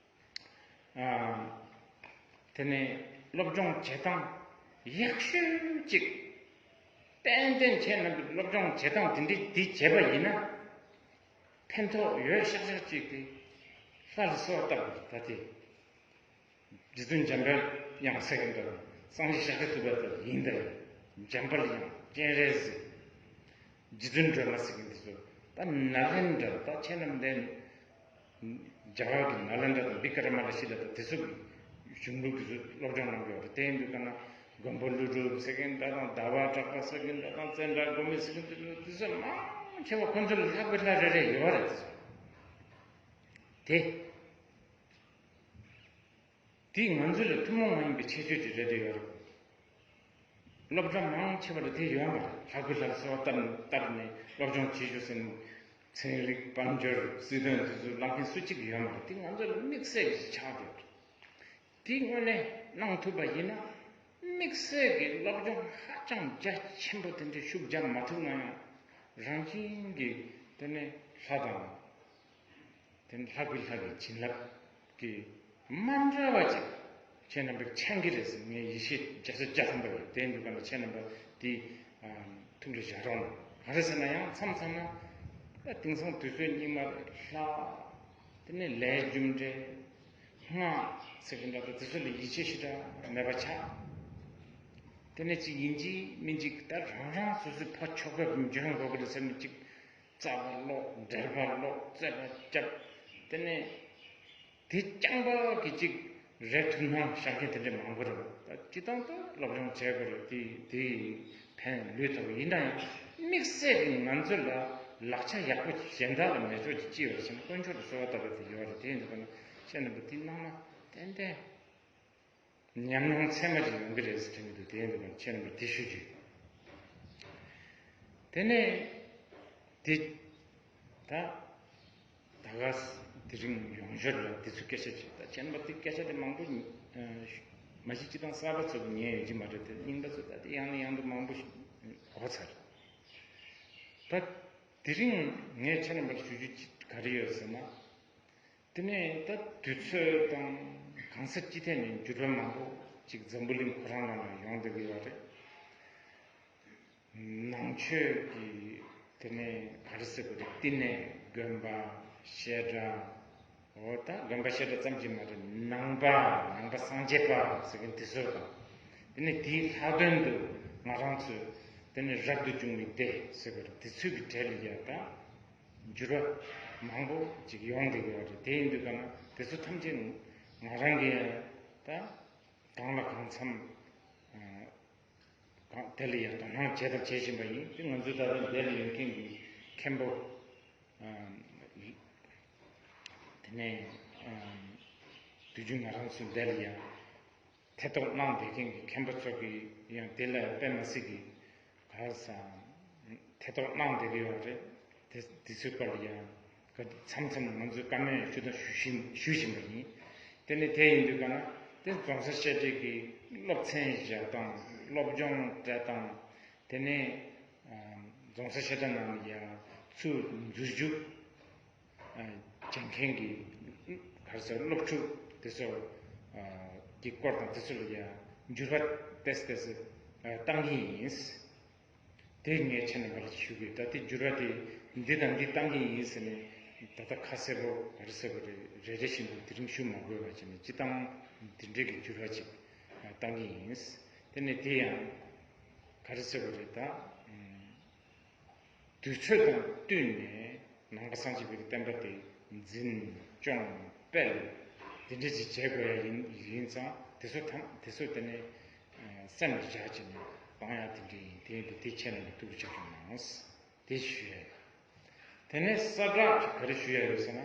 ཨ། དེ་ནས་སློབ་སྦྱོང་བྱེད་སྟངས་ཡག་ཤོས་གཅིག་ཏན་ཏན་ཁྱེད་རྣམ་པས་སློབ་སྦྱོང་བྱེད་སྟངས་དེ་འདྲའི་འདི་བྱས་པ་ཡིན་ན། ཕན་ཐོགས་ཡོད་ཤག་ཤག་ཅིག་དེ་ལྷ་ལ་གསོལ་བ་བཏབ་པ་རེད། ད་དེ་རྗེ་བཙུན་འཇམ་པའི་དབྱངས་ཟེར་གྱི་འདུག་སངས་རྒྱས་ཤཱཀྱ་ཐུབ་པ་དེ་ཡིན་ད་ཡིན། འཇམ་དཔལ་དབྱངས་སྤྱན་རས་གཟིགས། རྗེ་བཙུན་སྒྲོལ་མ་ཟེར་གྱིན་དེ་ཚོ་ད་ནཱ་ལེནྡྲ། ད་ཁྱེད་རྣམས་འདི་རྒྱ་གར་གྱི་ནཱ་ལེནྡྲ་དང་བི་ཀ་ར་མ་ལ་ཤི་ལ་དང་དེ་ཚོ་གི་གཞུང་ལུགས་དེ་ཚོ་སློབ་སྦྱོང་གནང་གི་ཡོད་རེད། དེ་ཡིན་དུས་ག་ན་མགོན་པོ་ཀླུ་སྒྲུབ་ཟེར་གྱིན་འདྲ་དང་ཟླ་བ་གྲགས་པ་ཟེར་གྱིན་འདྲ་དང་ཙནྡྲ་དགོན་པ་ཟེར་གྱིན་དེ་ཚོ་དེ་ཚོ་མང་ཆེ་བ་ཁོ་ཚོ་ལ་ལྷག་པའི་ལྷ་རེ་རེ་ཡོད་རེད། དེ་ཚོ་དེ། དེས་ང་ཚོ་ལ་ཐུན་མོང་མ་ཡིན་པའི་ཁྱད་ཆོས་ཅིག་རེད་བསྡད་ཡོད་རེད། སློབ་གྲྭ་མང་ཆེ་བ་ལ་དེ་ཡོད་མ་རེད། ལྷ་སྐུ་ལྷར་གསོལ་བ་བཏབ་བཏབ་ནས་སློབ་སྦྱོང་བྱེད་ཤོག་ཟེར་ནས་ཚན་རིག་དཔལ་འབྱོར་སྲིད་དོན་དེ་ཚོ་བསླབ་མཁན་སུ་གཅིག་ཡོད་མ་རེད། དེ་ང་ཚོ་ལ་དམིགས་བསལ་གྱི་ཆགས་བསྡད་ཡོད་རེད། དེ་དངོས་གནས་གནང་ཐུབ་པ་ཡིན་ན་དམིགས་བསལ་གྱི་སློབ་སྦྱོང་ཧ་ཅང་རྒྱ་ཆེན་པོ་དེ་འདྲའི་ཤུགས་རྒྱབ་མ་ཐུབ་ན་ཡང་རང་བཞིན་གྱིས་དེ་ནས་ལྷ་དང་། དེ་ནི་ལྷ་ཀུན་ལྷ་ཀྱི་བྱིན་རླབས་ཀྱིས་མ་འདྲ་བ་ཅིག་ཁྱེད་རྣམ་པས་མཁྱེན་གྱི་རེད་ཟེར། ངས་ཡིད་ཆེས་བརྒྱ་ཆ་བརྒྱ་ཐམ་པ་ཡོད། དེ་འདུག་ག་ན་ཁྱེད་རྣམ་པ་དེ་ཐུགས་ལ་བཞག་རོགས་གནང་། ག་རེ་ཟེར་ན་ཡང་མཚམས་མཚམས་ན་ད་དེང་སང་དུས་ཚོད་སྙིགས་མ་རེད། ལྷ་དེ་ནི་ལས་རྒྱུ་འབྲས་སྔགས་ཟེར་གྱི་འདྲ་ད་དེ་ཚོ་ལ་ཡིད་ཆེས་ཞེ་དྲག་མེད་པ་ཆགས། དེ་ནས་ཅིག་ཡིན་གཅིག་མིན་གཅིག་ད་རང་རང་སོ་སོའི་ཕ་ཆོས་པ་འཇོན་དགོས་ཀྱི་རེད་ཟེར་ནས་ཅིག་རྩ་བ་ཀློག་འགྲེལ་པ་ཀློག་རྩོད་པ་རྐྱབ། དེ་ནས་དེ་རྐྱང་པ་གི་ཅིག་རེད་ཐུབ་སྣང་བཞག་མཁན་དེ་འདྲ་མང་པོ་རེད། ད་སྤྱི་བཏང་དུ་སློབ་སྦྱོང་བྱེད་དགོས་རེད། དེ་དེ་ཕན་ལུས་ཐོབ། ཡིན་ན་ཡང་དམིགས་བསལ་གྱི་ང་ཚོ་ལ་ལག་ཆ་ཡག་པོ་གཞན་དག་ལ་མེད་ཕྱོགས་ཀྱི་ཅི་ཡོད་རེད་ཟེར་ན་དཀོན་མཆོག་ཏུ་གསོལ་བ་བཏབ་པ་དེ་ཡོད་རེད། དེ་ཡིན་དུས་ཀ་ན་ཁྱེད་རྣམ་པ་དེ་གནང་ན་ཏན་ཏན། ཉམས་མྱོང་ཚད་མ་ཅིག་ཡོང་གི་རེད་ཟེར་དྲན་གྱི་འདུག་དེ་ཡིན་དུས་ཁྱེད་རྣམ་པར་དེ་ཞུ་རྒྱུ་ཡིན། དེ་ནས་དེ་ད་ད་ག་དེ་རིང་ཡོང་ཞོར་ལ་དེ་ཚོའི་སྐད་ཆ་ཅིག་ད་ཁྱེད་རྣམ་པ་དེ་སྐད་ཆ་དེ་མང་པོ་མ་གཞི་སྤྱི་བཏང་གསར་པ་ཚོ་གིས་ཉན་ཡོད་ཀྱི་མ་རེད། དེ་རྙིང་པ་ཚོ་ད་དེ་ཡང་ནས་ཡང་དུ་མང་པོ་ཞིག་གོ་ཚར། ད་དེ་རིང་ངས་ཁྱེད་རྣམ་པར་ཞུ་རྒྱུ་ཅིག་ག་རེ་ཡོད་ཟེར་ན། དེ་ནས་ད་དུས་ཚོད་དང་གང་ས་ཅི་ཐད་ནས་འགྱུར་བ་མང་པོ་ཅིག་འཛམ་བུ་གླིང་ཁོ་རང་ནང་ལ་ཡོང་བསྡད་ཀྱི་ཡོད་རེད། ནང་ཆོས་ཀྱི་དེ་ནས་ག་རེ་ཟེར་དགོས་རེད། བསྟི་གནས་དགོན་པ་བཤད་གྲྭ། འོ་ད་དགོན་པ་བཤད་གྲྭ་ཙམ་གྱིས་མ་རེད། ནང་པ་ནང་པ་སངས་རྒྱས་པ་ཟེར་མཁན་དེ་ཚོ་དང་། དེ་ནས་དེའི་ལྷག་དོན་དུ་ང་རང་ཚོས་དེ་ནས་རབ་ཏུ་བྱུང་བའི་སྡེ་ཟེར་དགོས་རེད། དེ་ཚོའི་གི་གྲས་ལ་ཡ་ད། འགྱུར་བ་མང་པོ་ཅིག་ཡོང་བསྡད་ཀྱི་ཡོད་རེད། དེ་ཡིན་དུས་ཀ་ན་དེ་ཚོ་ཐམས་ཅད་ང་རང་གིས་ད་གང་ལ་གང་འཚམ་གང་དེ་ལ་ཡང་དོ་སྣང་བྱས་དང་བྱེད་བཞིན་པ་ཡིན། དེ་ང་ཚོའི་ད་ལྟ་འདིར་ཡོད་མཁན་གྱི་མཁན་པོ་དེ་ནས་དུས་རྒྱུན་ང་རང་ཚོའི་འདིར་ཡང་ཐེ་གཏོགས་གནང་བསྡད་མཁན་གྱི་མཁན་པོ་ཚོ་གིས་ཡང་དེ་ལ་དཔེ་མ་སྲིད་ཀྱི་ག་རེ་ཟེར། ཐེ་གཏོགས་གནང་བསྡད་ཀྱི་ཡོད་རེད། དེ་དེ་ཚོའི་སྐོར་ལ་ཡང་མཚམས་མཚམས་ང་ཚོས་བཀའ་མོལ་ཞུ་དང་ཞུ་བཞིན་ཞུ་བཞིན་པ་ཡིན། དེ་ནས་དེ་ཡིན་དུས་ཀ་ན་དེ་རྫོང་སར་བཤད་གྲྭའི་གི་སློབ་ཚན་བཞག་སྟངས། སློབ་སྦྱོང་སྤྲད་སྟངས། དེ་ནས་རྫོང་སར་བཤད་གྲྭ་ནང་ལ་ཡང་ཚུར་འཛུལ་ཞུགས་བྱེད་མཁན་གྱི་ག་རེ་ཟེར། སློབ་ཕྲུག་དེ་ཚོ་གི་སྐོར་དང་དེ་ཚོ་ལ་ཡང་འགྱུར་བ་ཏོག་ཙམ་ཏོག་ཙམ་བཏང་གི་ཡིན། དེ་ངས་ཁྱེད་རྣམ་པ་ལ་ཞུ་གི། ད་དེ་འགྱུར་བ་དེ་འདི་དང་འདི་བཏང་གི་ཡིན་ཟེར་ནས་ད་ལྟ་ཁ་གསལ་པོ་ག་རེ་ཟེར་དགོས་རེད། རེ་རེ་བཞིན་དུ་དེ་རིང་ཞུ་མ་དགོས་པ་བྱས་ནས་སྤྱི་བཏང་འདི་འདྲའི་གི་འགྱུར་བ་ཅིག་བཏང་གི་ཡིན། དེ་ནས་དེ་ཡང་ག་རེ་ཟེར་དགོས་རེད། ད་དུས་ཚོད་དང་བསྟུན་ནས་ནང་པ་སངས་རྒྱས་པའི་བསྟན་པ་དེ་འཛིན་སྐྱོང་སྤེལ། དེ་འདྲ་ཅིག་བྱེད་དགོས་ཡ་ཡིན་ཡིན་ཙང་དེ་ཚོ་ཐམས་དེ་ཚོ་དེ་ནས་ཨ་སེམས་ལ་བཞག་བྱས་ནས་སྤང་ཡ་དེ་འདྲ་ཡིན། དེ་ཡིན་དུས་དེ་ཁྱེད་རྣམས་ཀྱིས་ཐུགས་ལ་ཆབས་ཅིག་གནང་། དེ་ཞུ་ཡ་ཡིན། དེ་ནས་གསལ་བསྒྲགས་ཅིག་ག་རེ་ཞུ་ཡ་ཡོད་ཟེར་ན།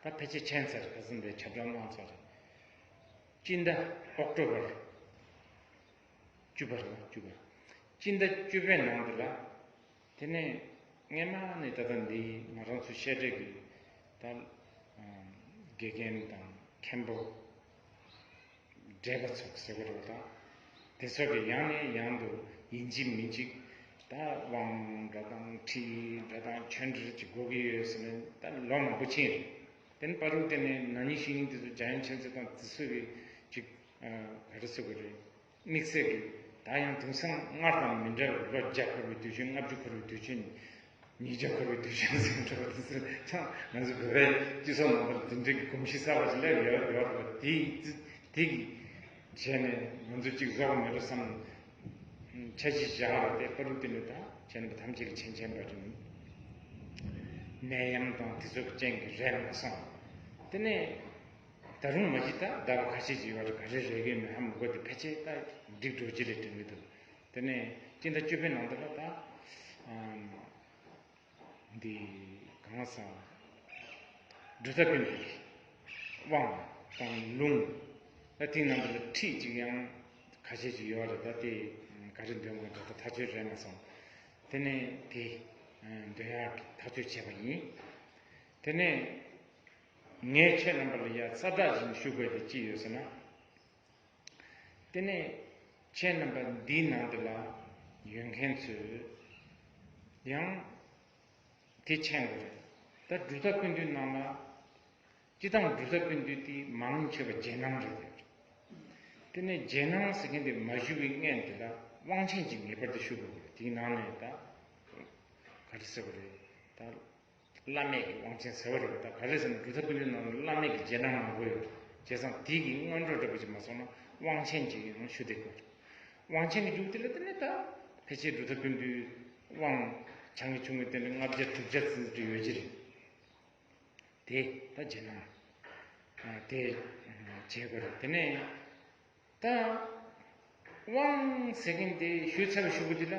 ད་ཕལ་ཆེར་མཁྱེན་ཚར། ཁ་སང་དེ་ཁྱབ་བསྒྲགས་གནང་ཚར་རེད། སྤྱི་ཟླ་ཨོག་ཊོ་བར་བཅུ་པ་རེད་བ། བཅུ་པ། སྤྱི་ཟླ་བཅུ་པའི་ནང་དུ་ལ། དེ་ནས་སྔས་མ་ནས་ད་ལྟ་འདི་ང་རང་ཚོ་བཤད་གྲྭའི་གི་ད་ཨ་དགེ་རྒན་དང་མཁན་པོ། བགྲེས་པ་ཚོ་ཟེར་དགོས་རེད་པ། ད་དེ་ཚོ་གི་ཡང་ནས་ཡང་དུ་ཡིན་གཅིག་མིན་གཅིག་ད་དབང་འདྲ་དང་ཁྲིད་འདྲ་དང་ཆོས་འབྲེལ་གྱི་དགོས་ཀྱི་ཡོད་ཟེར་ནས་ད་ལོ་མང་པོ་ཕྱིན་རེད། དེ་ནས་བར་དུ་དེ་ནས་ན་ནིང་ཤིང་ཡིན་དེ་ཚོ་འཇམ་དབྱངས་མཁྱེན་བརྩེ་དང་དེ་ཚོ་གི་ཅིག་ག་རེ་ཟེར་དགོས་རེད། དམིགས་བསལ་གྱི་ད་ཡང་དེང་སང་སྔར་དང་མི་འདྲ་བའི་ལོ་བརྒྱ་འཁོར་བའི་དུས་ཆེན། ལྔ་བཅུ་འཁོར་བའི་དུས་ཆེན། ཉིས་བརྒྱ་འཁོར་བའི་དུས་ཆེན་ཟེར་འགྲོ་བ་དེ་ཚོ་ཚང་ང་ཚོ་བོད་པའི་སྤྱི་ཚོགས་ནང་ལ་དེ་འདྲའི་གི་གོམས་གཤིས་གསར་པ་ཞིག་སླེབས་ཡོད་ཡོད་རེད་པ། དེ་དེ་གི་བྱས་ནས་ང་ཚོ་གཅིག་བཟོ་དགོས་མེད་འགྲོ་བསམ། འཆར་གཞི་བཞག་པ་དེ་པ་རུ་དེ་ནས་ད་ཁྱེད་རྣམ་པ་ཐམས་ཅད་ཀྱི་མཁྱེན་མཁྱེན་པ་རེད། ནད་ཡམས་དང་དེ་ཚོ་གི་རྐྱེན་གྱིས་རེད་མ་སོང་། དེ་ནས། ད་རུང་མ་གཞི་ད་ཟླ་བ་ཁ་ཤས་ཅིག་ཡོད་རེད། ག་རེ་རེད་གི་མེད་ཧ་མི་གོ། དེ་ཕལ་ཆེར་ད་འགྲིག་འགྲོ་གི་རེད་དྲན་གི་འདུག་དེ་ནས་སྤྱི་ཟླ་བཅུ་པའི་ནང་དུ་ལ་ད་ཨམ་འདི་གང་ཟག་སྒྲུབ་ཐབས་ཀུན་གྱི་དབང་དང་ལུང་ད་དེའི་ནང་དུ་ལ་ཁྲིད་ཅིག་ཡང་ཁ་ཤས་ཅིག་ཡོད་རེད། ད་དེ་ག་རེ་འདོན་དགོས་ད་ད་ཐག་ཆོད་རེད་མ་སོང་། དེ་ནས་དེ་འདོན་ཡག་གི་ཐག་གཅོད་བྱས་པ་ཡིན། དེ་ནས། ངས་ཁྱེད་རྣམ་པ་ལ་ཡ་གསལ་བསྒྲགས་ཤིག་ཞུ་དགོས་དེ་ཅི་ཡོད་ཟེར་ན། དེ་ནས་ཁྱེད་རྣམ་པ་འདིའི་ནང་དུ་ལ་ཡོད་མཁན་ཚོས་ཡང་དེ་མཁྱེན་དགོས་རེད། ད་སྒྲུབ་ཐབས་ཀུན་འདུས་ནང་ལ་སྤྱི་བཏང་སྒྲུབ་ཐབས་ཀུན་འདུས་དེ་མང་ཆེ་བ་རྗེས་གནང་རེད། དེ་ནས་རྗེས་གནང་ཟེར་མཁན་དེ་མ་ཞུ་བའི་སྔོན་དེ་ལ་དབང་ཆེན་གྱིས་ངེས་པར་དུ་ཞུ་དགོས་རེད། དེའི་ནང་ནས་ད་ག་རེ་ཟེར་དགོས་རེད་ད། བླ་མེད་ཀྱི་དབང་ཆེན་ཟེར་བ་རེད། ད་ག་རེ་ཟེར་ན་སྒྲུབ་ཐབས་ཀུན་འདུས་ནང་ལ་བླ་མེད་ཀྱི་རྗེས་གནང་མང་པོ་ཡོད། བྱས་ཙང་དེ་གི་སྔོན་འགྲོ་འདྲ་པོ་ཅིག་མ་སོང་ན་དབང་ཆེན་གྱིས་ཡང་ཞུ་བདེ་དགོས། དབང་ཆེན་གྱི་རྒྱུགས་དེ་ལ་དེ་ནས་ད་ཕལ་ཆེར་སྒྲུབ་ཐབས་ཀུན་འདུས་དབང་བྱང་གི་ཆུང་ངུའི་རྟེན་འབྲེལ་ལྔ་བརྒྱ་དྲུག་བརྒྱ་ཙམ་ཅིག་ཡོད་ཀྱི་རེད། དེ་ད་རྗེས་གནང་། ཨ་དེ་བྱེད་དགོས་རེད། དེ་ནས། ད་དབང་ཟེར་མཁན་དེ་ཞུས་ཚར་བའི་གཞུག་གུ་དེ་ལ།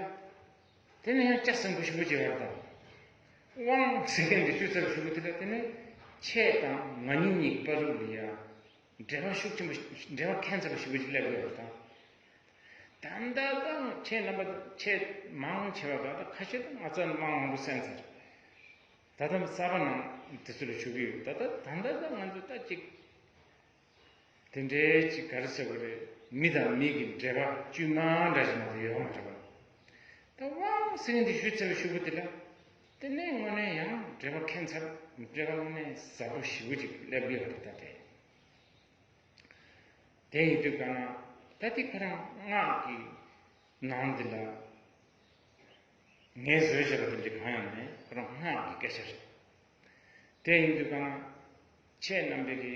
དེ་ནས་ཡང་སྐྱ་སེང་པོ་ཞུ་བ་ཅིག་ཡོད་རེད་དང་། དབང་ཟེར་མཁན་དེ་ཞུས་ཚར་བའི་གཞུག་གུ་དེ་ལ་དེ་ནས་ཁྱེད་དང་ང་གཉིས་གཉིས་བར་དུ་ལ་ཡ་འབྲེལ་བ་ཤུགས་ཆེན་པོ་འབྲེལ་བ་ཁྱད་མཚར་པོ་ཞུ་བ་ཅིག་སླེབས་ཡོད་རེད་དང་། ད་ལྟ་དང་ཁྱེད་རྣམ་པ་ཁྱེད་མང་ཆེ་བ་ད་ལྟ་ཁ་ཤས་དང་ང་ཚོ་མང་མང་པོ་གསན་ཚར། ད་ལྟ་གསར་པ་ནང་དེ་ཚོ་ལ་ཞུ་གི་ཡོད། ད་ལྟ་ད་ལྟ་ད་ང་ཚོ་ད་ཅིག་དེ་འདྲའི་ཅིག་ག་རེ་ཟེར་དགོས་རེད། མི་དང་མི་གི་འབྲེལ་བ་དཀྱུས་མ་འདྲ་ཞིག་མ་གཏོགས་ཡོད་མ་རེད་པ། ད་དབང་ཟེར་མཁན་དེ་ཞུས་ཚར་བའི་གཞུག་གུ་དེ་ལ། དེ་ནས་དངོས་གནས་ཡང་འབྲེལ་བ་ཁྱད་མཚར། འབྲེལ་བ་དངོས་གནས་ཟབ་པོ་ཞེ་པོ་ཅིག་སླེབས་ཀྱི་ཡོད་རེད་ད་དེ། དེ་ཡིན་དུས་ག་ན་ད་དེ་ཁོ་རང་སྔགས་ཀྱི་ནང་འདི་ལ་ངས་བཟོས་བཞག་པ་དེ་འདྲ་གང་ཡང་མེད། ཁོ་རང་སྔགས་ཀྱི་སྐད་ཆ་རེད། དེ་ཡིན་དུས་ག་ན་ཁྱེད་རྣམ་པས་ཀྱི་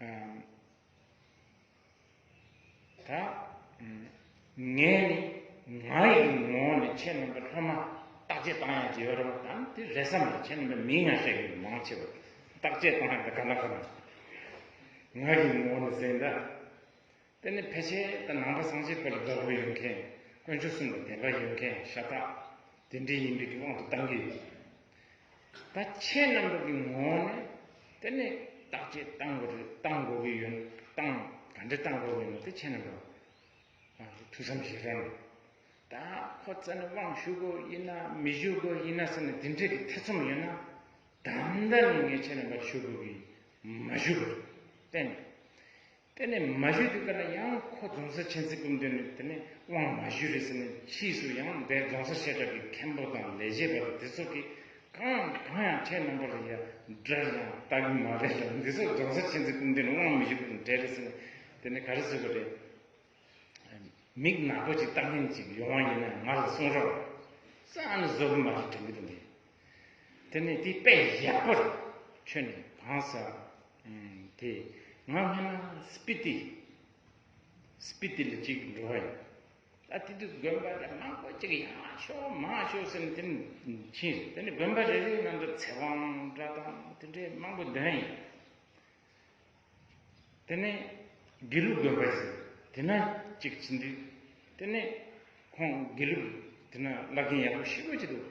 ཨ་ད་ངས་ནི་ང་ཡི་ངོ་བོ་ནས་ཁྱེད་རྣམ་པ་སློབ་མ་བརྟག་དཔྱད་བཏང་ཡག་ཅིག་ཡོད་རེད་པ། ད་དེ་རེད་བསམ་རེད། ཁྱེད་རྣམ་པ་མིང་ཡང་བཤད་གི་མང་ཆེ་བ་བརྟག་དཔྱད་བཏང་ཡག་ད་ག་ན་ག་ན་ང་ཡི་ངོ་བོ་ནས་ཟེར་ད། དེ་ནི་ཕལ་ཆེར་ད་ནང་པ་སངས་རྒྱས་པ་ལ་དགའ་པོ་ཡོད་མཁན། དཀོན་མཆོག་གསུམ་ལ་དད་པ་ཡོད་མཁན། ཤ་སྟག་དེ་འདྲའི་ཡིན་པའི་གི་དབང་དུ་བཏང་གི་ཡོད། ད་ཁྱེད་རྣམ་པ་གི་ངོ་བོ་ནས་དེ་ནི་བརྟག་དཔྱད་བཏང་དགོས་རེད། བཏང་དགོས་ཀྱི་ཡོད། བཏང་ག་འདྲ་བཏང་དགོས་ཀྱི་ཡོད་ན་དེ་ཁྱེད་རྣམ་པ་ཐུགས་བསམ་བཞེས་རན། ད་ཁོ་རྩ་ནས་དབང་ཞུ་དགོས་ཡིན་ན་མི་ཞུ་དགོས་ཡིན་ན་ཟེར་ནས་དེ་འདྲའི་གི་ཐེ་ཚོམ་ཡོད་ན། ད་ལྟ་ནས་ངས་ཁྱེད་རྣམ་པར་ཞུ་དགོས་ཀྱི་མ་ཞུ་དགོས་གཏན་ནས། དེ་ནས་མ་ཞུས་དུས་ཀ་ལ་ཡང་ཁོ་རྫོང་སར་མཁྱེན་བརྩེ་སྐུ་མདུན་ནས་དེ་ནས་དབང་མ་ཞུས་རེད་ཟེར་ནས་ཕྱིས་སུ་ཡང་འདིར་རྫོང་སར་བཤད་གྲྭ་གི་མཁན་པོ་དང་ལས་བྱེད་པ་དང་དེ་ཚོ་གིས་གང་གང་ཡང་ཁྱེད་རྣམ་པ་ལ་ཡ་འདྲ་ཡང་ལྟ་གི་མ་རེད་ལ། འདི་ཚོ་རྫོང་སར་མཁྱེན་བརྩེ་སྐུ་མདུན་ནས་དབང་མི་ཞུ་གི་འདྲ་རེད་ཟེར་ནས་དེ་ནས་ག་རེ་ཟེར་དགོས་རེད། མིག་ནག་པོ་ཅིག་ལྟ་མཁན་ཅིག་ཡོང་བ་ཡིན་ན་ང་ལ་གསུང་རོགས། རྩ་ནས་བཟོ་གི་མ་རེད་དྲན་གི་འདུག་འདི། དེ་ནས་དེ་དཔེ་ཡག་པོ་རེད། ཁྱོད་ནས་གང་ཟག་དེ་ང་སྔོན་མ་སྤི་ཏི། སྤི་ཏི་ལ་གཅིག་འགྲོ་བ་ཡིན། ད་དེ་དུས་དགོན་པ་རེ་མང་པོ་གཅིག་ཡར་ཤོག་མར་ཤོག་ཟེར་ནས་དེ་ནས་ཕྱིན། དེ་ནས་དགོན་པ་རེ་རེའི་ནང་དུ་ཚེ་དབང་འདྲ་དང་དེ་འདྲའི་མང་པོ་འདོན་ཡིན། དེ་ནས་དགེ་ལུགས་དགོན་པ་ཞིག་དེ་ན་གཅིག་ཕྱིན་དུས། དེ་ནས་ཁོང་དགེ་ལུགས་དེ་ན་བསླབ་མཁན་ཡག་པོ་ཞེ་པོ་ཅིག་འདུག་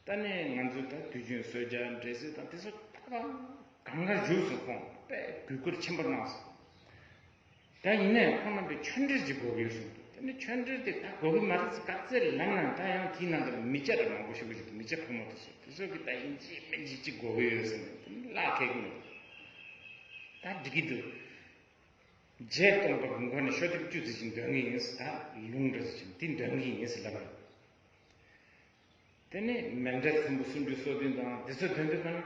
ད་ནས་ང་ཚོ་ད་དུས་རྒྱུན་གསོལ་ཇ་འབྲས་སིལ་དང་དེ་ཚོ་ད་གང་ག་བཞུགས་སོང་། ཁོང་དཔེ་གུས་བཀུར་ཆེན་པོ་གནང་སོང་། ད་ཡིན་ནའི་ཁོང་རྣམ་པས་ཆོས་འབྲེལ་ཅིག་དགོས་ཀྱི་ཡོད་གསུངས་འདུག་དེ་ནས་ཆོས་འབྲེལ་དེ་ད་དགོས་ཀྱི་མ་རེད་ཟེར། ག་ཚད་ལབ་ན་ད་ཡང་དེའི་ནང་དུ་མི་སྐྱ་ར་མང་པོ་ཞིག་ཡོད་འདུག་མི་སྐྱ་ཕོ་མོ་དེ་ཚོ། དེ་ཚོ་གིས་ད་ཡིན་གཅིག་མིན་གཅིག་ཅིག་དགོས་ཀྱི་ཡོད་ཟེར་ནས་དེ་ནས་ལག་ཁེལ་གྱི་མི་འདུག་ད་འགྲིག་གི་འདུག་རྗེ་སྟོང་པ་གི་མགོ་ནས་ཤོ་ཐེབས་བཅུ་ཙམ་ཞིག་འདོན་གྱི་ཡིན་ཟེར། ད་ལུང་འདྲ་ཙམ་ཞིག་དེ་འདོན་གྱི་ཡིན་ཟེར་ལབ་པ་རེད། དེ་ནས་མཎྜལ་ཚོམ་བུ་སུམ་ཅུ་སོ་བདུན་དང་དེ་ཚོ་འདོན་དུས་ཙམ་ན།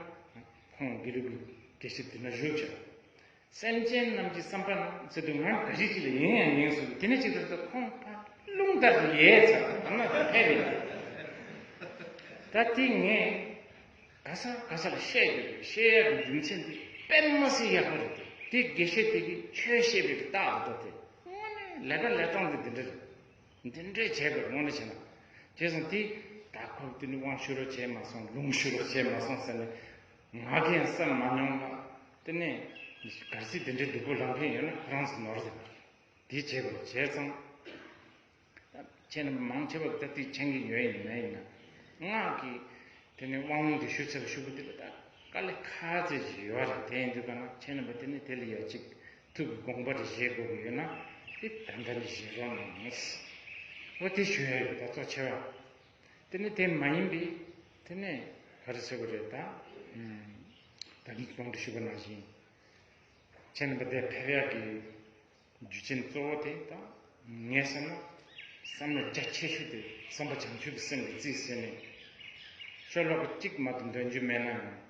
ཁོང་དགེ་ལུགས་ཀྱི་དགེ་བཤེས་དེ་ན་བཞུགས་བྱས། སེམས་ཅན་རྣམས་ཀྱི་བསམ་པ་ན་ཟེར་དུས། ང་ག་རེ་ཅིག་ལ་ཡིན་ཡང་ཡིན་ཟེར་དུས། དེ་ནས་ཅིག་ད་ལྟ་ཁོང་ཕར་རླུང་ལྟར་དུ་ཡལ་ཚར། ད་ང་ད་ཕེབས་ཡིན། ད་དེ་ངས་ག་ས་ག་ས་ལ་བཤད་དགོས། བཤད་ཡག་གི་རྒྱུ་མཚན་དེ་དཔེ་མི་སྲིད་ཡག་པོ་རེད། དེ་དགེ་བཤེས་དེ་གིས་ཆོས་བཤད་པའི་རྟགས་རེད། ད་དེ་དངོས་གནས་ལས་ཀ་ལས་སྟངས་དེ་འདི་འདྲ་རེད། འདི་འདྲས་བྱས་པར་དངོས་གནས་བྱས་ན། བྱས་ཙང་དེ་ད་ཁོ་དེ་ནི་དབང་ཤུགས་རོགས་བྱས་མ་སོང་། ལུང་ཤུགས་རོགས་བྱས་མ་སོང་ཟེར་ནས་ང་གིས་ཡང་བསམ་མ་མྱོང་ལ། དེ་ནས་གལ་སྲིད་དེ་འདྲའི་སྡུག་པོ་ལངས་མཁན་ཡོད་ན་ཁོ་རང་ཚོ་ནོར་ཟེར། དེ་བྱས་པར་བྱས་ཙང་། ད་ཁྱེད་རྣམ་པ་མང་ཆེ་བ་ད་དེ་མཁྱེན་གྱི་ཡོད་ཡིན་མེད་ཡིན་ན། སྔགས་ཀྱི་དེ་ནས་དབང་ལུང་དེ་ཞུ་ཚར་བ་ཞུ་གི་དེ་ལ་ད་དཀའ་ལས་ཁག་ཚད་ཅིག་ཡོད་རེད། དེ་ཡིན་དུས་ག་ན་ཁྱེད་རྣམ་པ་དེ་ནས་དེ་ལ་ཡ་གཅིག་ཐུགས་ཀྱི་དགོངས་པ་རེ་བཞེས་དགོས་ཀྱི་ཡོད་ན། དེ་ད་ལྟ་ནས་བཞེས་རོགས་གནང་། འོ་དེ་ཞུ་ཡ་ཡོད། ད་གཙོ་ཆེ་བ་དེ་ནི་དེ་མ་ཡིན་པའི་དེ་ནས་ག་རེ་ཟེར་དགོས་རེད། ད་ད་གིན་གོང་དུ་ཞུས་པ་ནང་བཞིན་ཁྱེད་རྣམ་པ་དེ་ཕེབས་ཡག་གི་རྒྱུ་རྐྱེན་གཙོ་བོ་དེ་ད་ངས་བསམ་ན་བསམ་བློ་རྒྱ་ཆེ་ཤོས་དེ་བསམ་པ་བྱང་ཆུབ་ཀྱི་སེམས་ཀྱིས་རྩིས་ཟིན་ནས། ཤོ་ལོ་ཀ་གཅིག་མ་གཏོགས་འདོན་རྒྱུ་མེད་ན་ཡང་།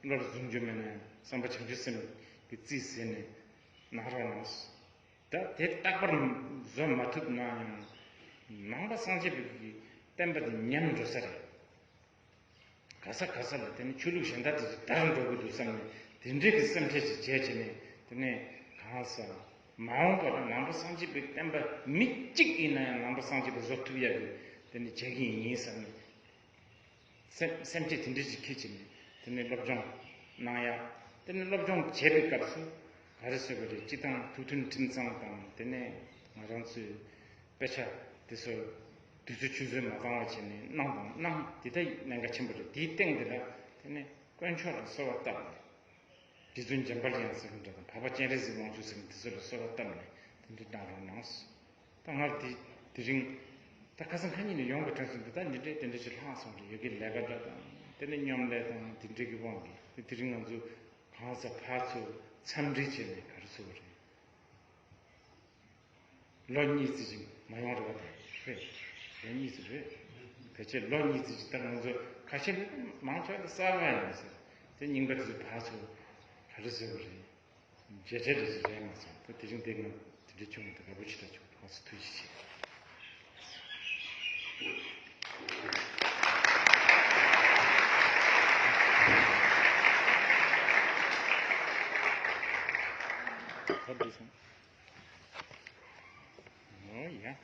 བློར་བཟུང་རྒྱུ་མེད་ན་ཡང་བསམ་པ་བྱང་ཆུབ་སེམས་ཀྱིས་རྩིས་ཟིན་ནས་གནང་རོགས་གནང་། ད་དེ་རྟག་པར་བཟོ་མ་ཐུབ་ན་ཡང་ནང་པ་སངས་རྒྱས་པའི་གི་བསྟན་པ་དེ་ཉམས་འགྲོ་ས་རེད། ག་ས་ག་ས་ལ་དེ་ནི་ཆོས་ལུགས་གཞན་དག་དེ་ཚོ་དར་འགྲོ་གི་འདུག་བསམ་ནས་དེ་འདྲའི་གི་སེམས་ཁྲལ་ཅིག་བྱས་བྱས་ནས། དེ་ནས་གང་ཟག་མ་འོངས་པར་ནང་པ་སངས་རྒྱས་པའི་བསྟན་པ་མི་གཅིག་ཡིན་ན་ཡང་ནང་པ་སངས་རྒྱས་པ་བཟོ་ཐུབ་ཡག་གི་དེ་ནི་བྱེད་ཀྱི་ཡིན་བསམ་ནས། སེམས་སེམས་བསྐྱེད་དེ་འདྲ་ཞིག་འཁྱེར་བྱས་ནས་དེ་ནས་སློབ་སྦྱོང་གནང་ཡག་དེ་ནས་སློབ་སྦྱོང་བྱེད་པའི་སྐབས་སུ་ག་རེ་ཟེར་དགོས་རེད། སྤྱི་བཏང་ཐུགས་མཐུན་ཁྲིམས་གཙང་དང་། དེ་ནས་ང་རང་ཚོའི་དཔེ་ཆ་དེ་ཚོ་དུས་ཚོད་ཆུད་ཟོས་མ་བཏང་བ་བྱས་ནས་གནང་དང་གནང་། དེ་ད་གནད་འགག་ཆེན་པོ་རེད། དེའི་སྟེང་དེ་ལ་དེ་ནས་དཀོན་མཆོག་ལ་གསོལ་བ་བཏབ་ནས། རྗེ་བཙུན་འཇམ་དཔལ་དབྱངས་ཟེར་མཁན་འདྲ་དང་། འཕགས་པ་སྤྱན་རས་གཟིགས་དབང་ཕྱུག་ཟེར་མཁན་དེ་ཚོ་ལ་གསོལ་བ་བཏབ་ནས་དེ་འདྲ་གནང་རོགས་གནང་། ད་སྔར་དེ་དེ་རིང་ད་ཁ་སང་ཁ་ཉིན་ནས་ཡོང་བའི་དྲན་སོང་། འདི་ད་འདི་འདྲའི་དེ་འདྲ་ཞིག་ལྷག་སོང་རེད། ཡ་གི་ལས་ཀ་འདྲ་དང་། དེ་ནས་སྙོམ་ལས་དང་དེ་འདྲའི་གི་དབང་གིས་དེ་དེ་རིང་ང་ཚོ་གང་ཟག་ཕར་ཚུར་འཚམས་འདྲི་བྱས་ནས་ག་རེ་ཟེར་དགོས་རེད། ལོ་གཉིས་ཙམ་ཞིག་མ་ཡོང་རེད་པ། དེ་རེད། ལོ་གཉིས་ཙམ་རེད། ཕལ་ཆེར་ལོ་གཉིས་ཙམ་ཞིག་ད་ང་ཚོ་ཁ་ཤས་ནི་མང་ཆེ་བ་དེ་གསར་པ་ཡིན་ཟེར། དེ་རྙིང་པ་དེ་ཚོ་ཕར་ཚུར་ག་རེ་ཟེར་དགོས་རེད། མཇལ་འཕྲད་རེ་ཞིག་རེད་མ་སོང་། ད་དེ་རིང་དེ་ང་དེ་འདྲ་བྱུང་བ་དེ་དགའ་པོ་ཞེ་དྲག་བྱུང་། ཐུགས་རྗེ་ཆེ། ད་འདི་སོང་། ཨོ་ཡ།